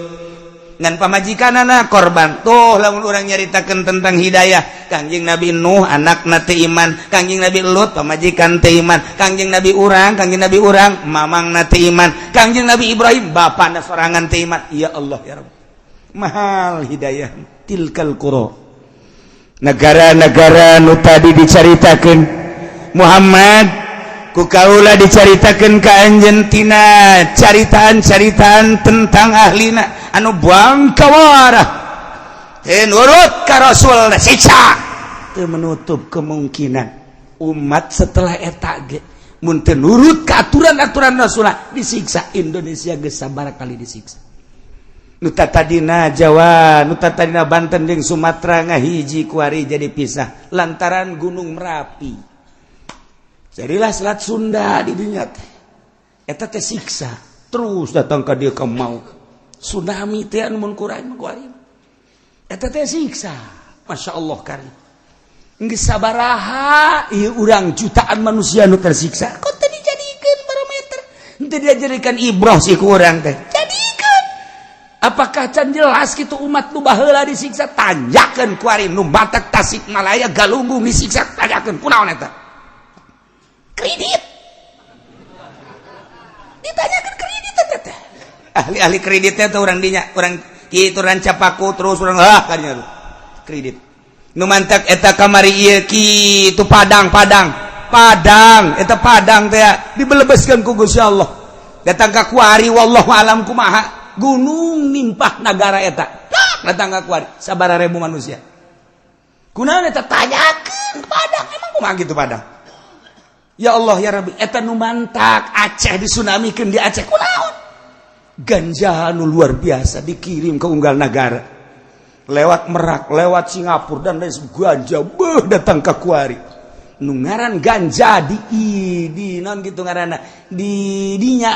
Ngan pamajikanana korban. Tuh, lamun urang nyaritakeun tentang hidayah, Kangjeng Nabi Nuh anakna teu iman, Kangjeng Nabi Lut pamajikan teu iman, Kangjeng Nabi urang, Kangjeng Nabi urang mamangna teu iman, Kangjeng Nabi Ibrahim bapana sorangan teu iman. Ya Allah, ya Rabb, mahal hidayah. Tilkal qura, negara-negara nu tadi dicaritakeun Muhammad ku kaula, dicaritakeun ka anjeun tina caritaan-caritaan tentang ahlina anu bangkawarah nurut ka Rasul, siksa. Teu menutup kemungkinan umat setelah eta ge mun teu nurut ka aturan-aturan Rasul disiksa. Indonesia geus sabaraha kali disiksa. Nu tadina Jawa, nu tadina Banten jeung Sumatera ngahiji, kuari jadi pisah lantaran Gunung Merapi. Jadilah Selat Sunda di dinya teh. Eta teh siksa terus datang ka dieu, ka mau tsunami teh anu mun kurang kuari eta teh siksa. Masya Allah, kari geus sabaraha ieu urang jutaan manusia nu tersiksa, kok teu dijadikeun barometer, teu dijadikan ibroh sih ku urang teh? Jadikeun. Apakah can jelas gitu umat nu baheula disiksa? Tanjakeun kuari nu Batak, Tasikmalaya, Galunggung disiksa, tanjakeun kunaon eta kredit. Ditanyakan kredit eta teh. Ahli-ahli kreditnya tuh orang dinya, orang kitu, Rancapaku terus orang ah kadinya tuh kredit nu mantak eta kamari ieu kitu. Padang, Padang, Padang eta, Padang teh dibelebeskeun ku Gusti Allah datang ka kuari. Wallahu alam kumaha gunung nimpah nagara eta datang ka kuari sabaraha ribu manusia. Kunaon eta? Tanyakeun Padang, emang kumaha gitu Padang? Ya Allah, ya Rabbi, eta nu mantak Aceh disunamikeun di Aceh kunaon? Ganja nu luar biasa dikirim ke unggal negara lewat Merak, lewat Singapura dan lain sebagainya. Ganja beuh datang ke kuari. Nu ngaran ganja di non gitu ngaranna di dinya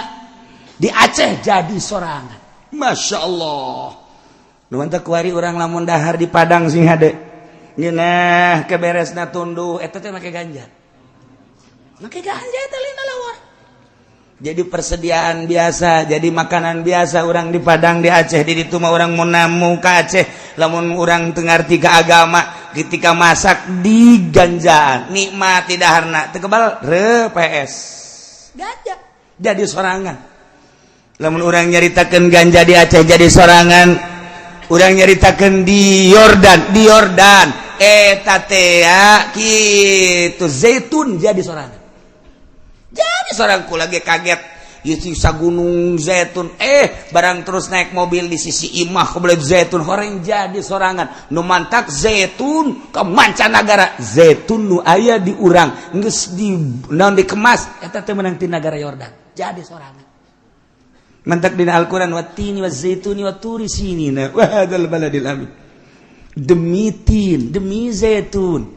di Aceh jadi sorangan. Masya Allah. Nu mantak kuari urang lamun dahar di Padang sing hade ngeunah keberesna tunduh eta teh make ganja, make ganja eta lina lawar. Jadi persediaan biasa, jadi makanan biasa orang di Padang, di Aceh. Di itu mah orang mau namu ke Aceh, lamun orang teu ngarti ke agama, ketika masak di ganjaan nikmat tidak harna teu kebal re PS ganja jadi sorangan. Lamun orang nyaritakeun ganja di Aceh jadi sorangan, orang nyaritakeun di Yordan, di Yordan eta teh kitu zaitun jadi sorangan. Jadi seorang lagi kaget sisa gunung zaitun, barang terus naik mobil di sisi imah kebelet zaitun horeng jadi sorangan. Nu mantak zaitun ke mancanagara, zaitun nu aya di urang geus di naon dikemas eta teh meunang ti nagara Yordan jadi sorangan. Mantak dina Al-Qur'an, wattini wazaituni waturi sinina wa hadzal baladil amin, demi tin, demi zaitun,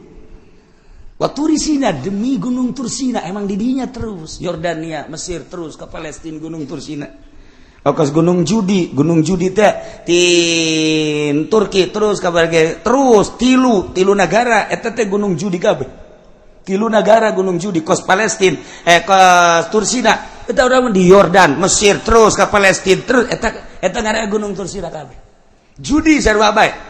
Waturisina, demi gunung Tursina. Emang didinya terus Yordania, Mesir, terus ke Palestina, gunung Tursina. Okas Gunung Judi, Gunung Judi teh tin Turki terus kabar terus tilu tilu negara eta teh Gunung Judi kabeh. Tilu negara Gunung Judi, kos Palestina, kos Tursina eta urang di Yordan, Mesir, terus ke Palestina terus eta eta ngaranna Gunung Tursina kabeh. Judi sarua bae.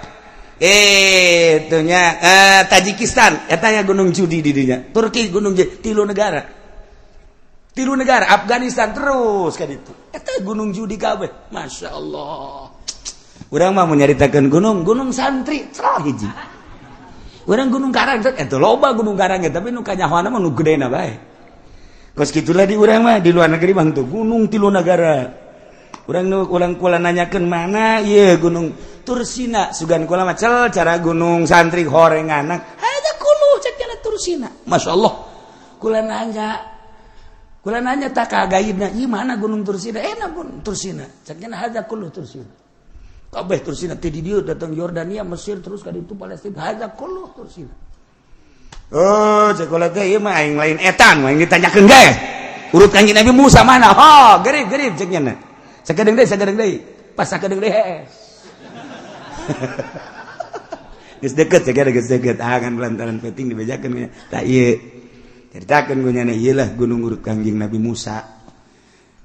Itunya Tajikistan eta ya Gunung Judi di dinya. Turki Gunung Judi, tilu negara. Tilu negara Afghanistan terus kan itu. Eta Gunung Judi kabeh. Masya Allah. Urang mah mau nyaritakeun gunung, Gunung Santri cerah hiji. Urang Gunung Karang eta loba Gunung Karang, tapi nu kanyahoana mah nu gedena bae. Kos kitulah di urang mah, di luar negeri bang tuh gunung tilu negara. Urang nu urang kula nanyakeun mana ieu Gunung Tursina, sugan kula mah cel cara Gunung Santri horenganak. Ada kulu cek cenah Tursina. Masya Allah. Kula nanya, kula nanya tak kagaibna, ieu mana Gunung Tursina? Enak Gunung Tursina. Cek cenah hadza kullu Tursina. Kabeh Tursina ti di dieu datang Yordania, Mesir, terus ka ditu Palestina, hadza kullu Tursina. Oh, cek kula teh ieu mah aing lain etan, aing ditanyakeun ge. Urut Kanjeng Nabi Musa mana? Oh, gerib gerib cek nya. Sakedeung deui, sakedeung deui. Pas sakedeung deui hees. Geus deket cek geus deket. Ah kan lantaran penting dibejakeun. Tak ieu. Ceritakeun ku nyana ieu lah gunung urut Kanjeng Nabi Musa.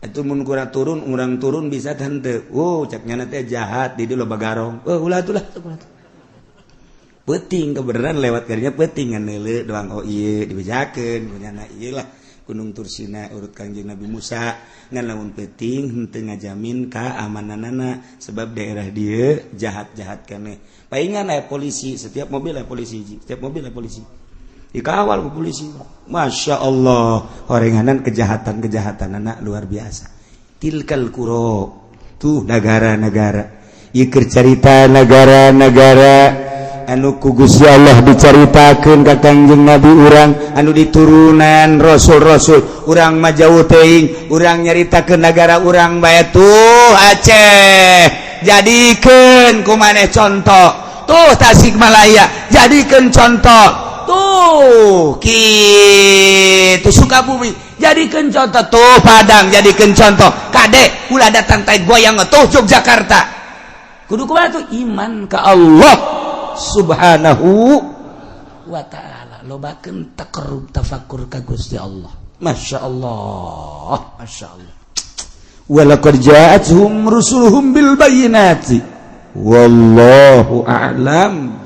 Itu mun kurang turun, urang turun bisa tante. Oh, cek nyana teh jahat di loba garong. Oh, ulah tuh lah. Peuting kebenaran lewat karinya peuting ngan doang. Oh iya, dibejakeun ku nyana, ieu lah Gunung Tursina urut Kangjeng Nabi Musa. Ngan lamun peuting henteu ngajamin keamananana, sebab daerah dia jahat-jahat kene. Paingan aya polisi, setiap mobil aya polisi, setiap mobil aya polisi, dikawal ku polisi. Masya Allah, horenganan kejahatan-kejahatan anak luar biasa. Tilkal qura, tuh negara-negara. Ieu cerita negara-negara anu ku Gusti Allah dicaritakeun ka Kangjeng Nabi urang, anu diturunan rasul-rasul. Urang mah jauh teuing, urang nyaritakeun negara urang bae. Tuh Aceh, jadikeun ku maneh contoh. Tuh Tasikmalaya, jadikeun contoh. Tuh kitu Sukabumi, jadikeun contoh. Tuh Padang, jadikeun contoh. Kade ulah datang tai goyang. Tuh Yogyakarta. Kudu kumaha tuh? Iman ka Allah Subhanahu wa ta'ala, lobakeun taqarrub, tafakur ka Gusti Allah. Masya Allah, Masya Allah. Walaqad ja'atuhum rusuluhum bil bayyinati, wallahu a'lam.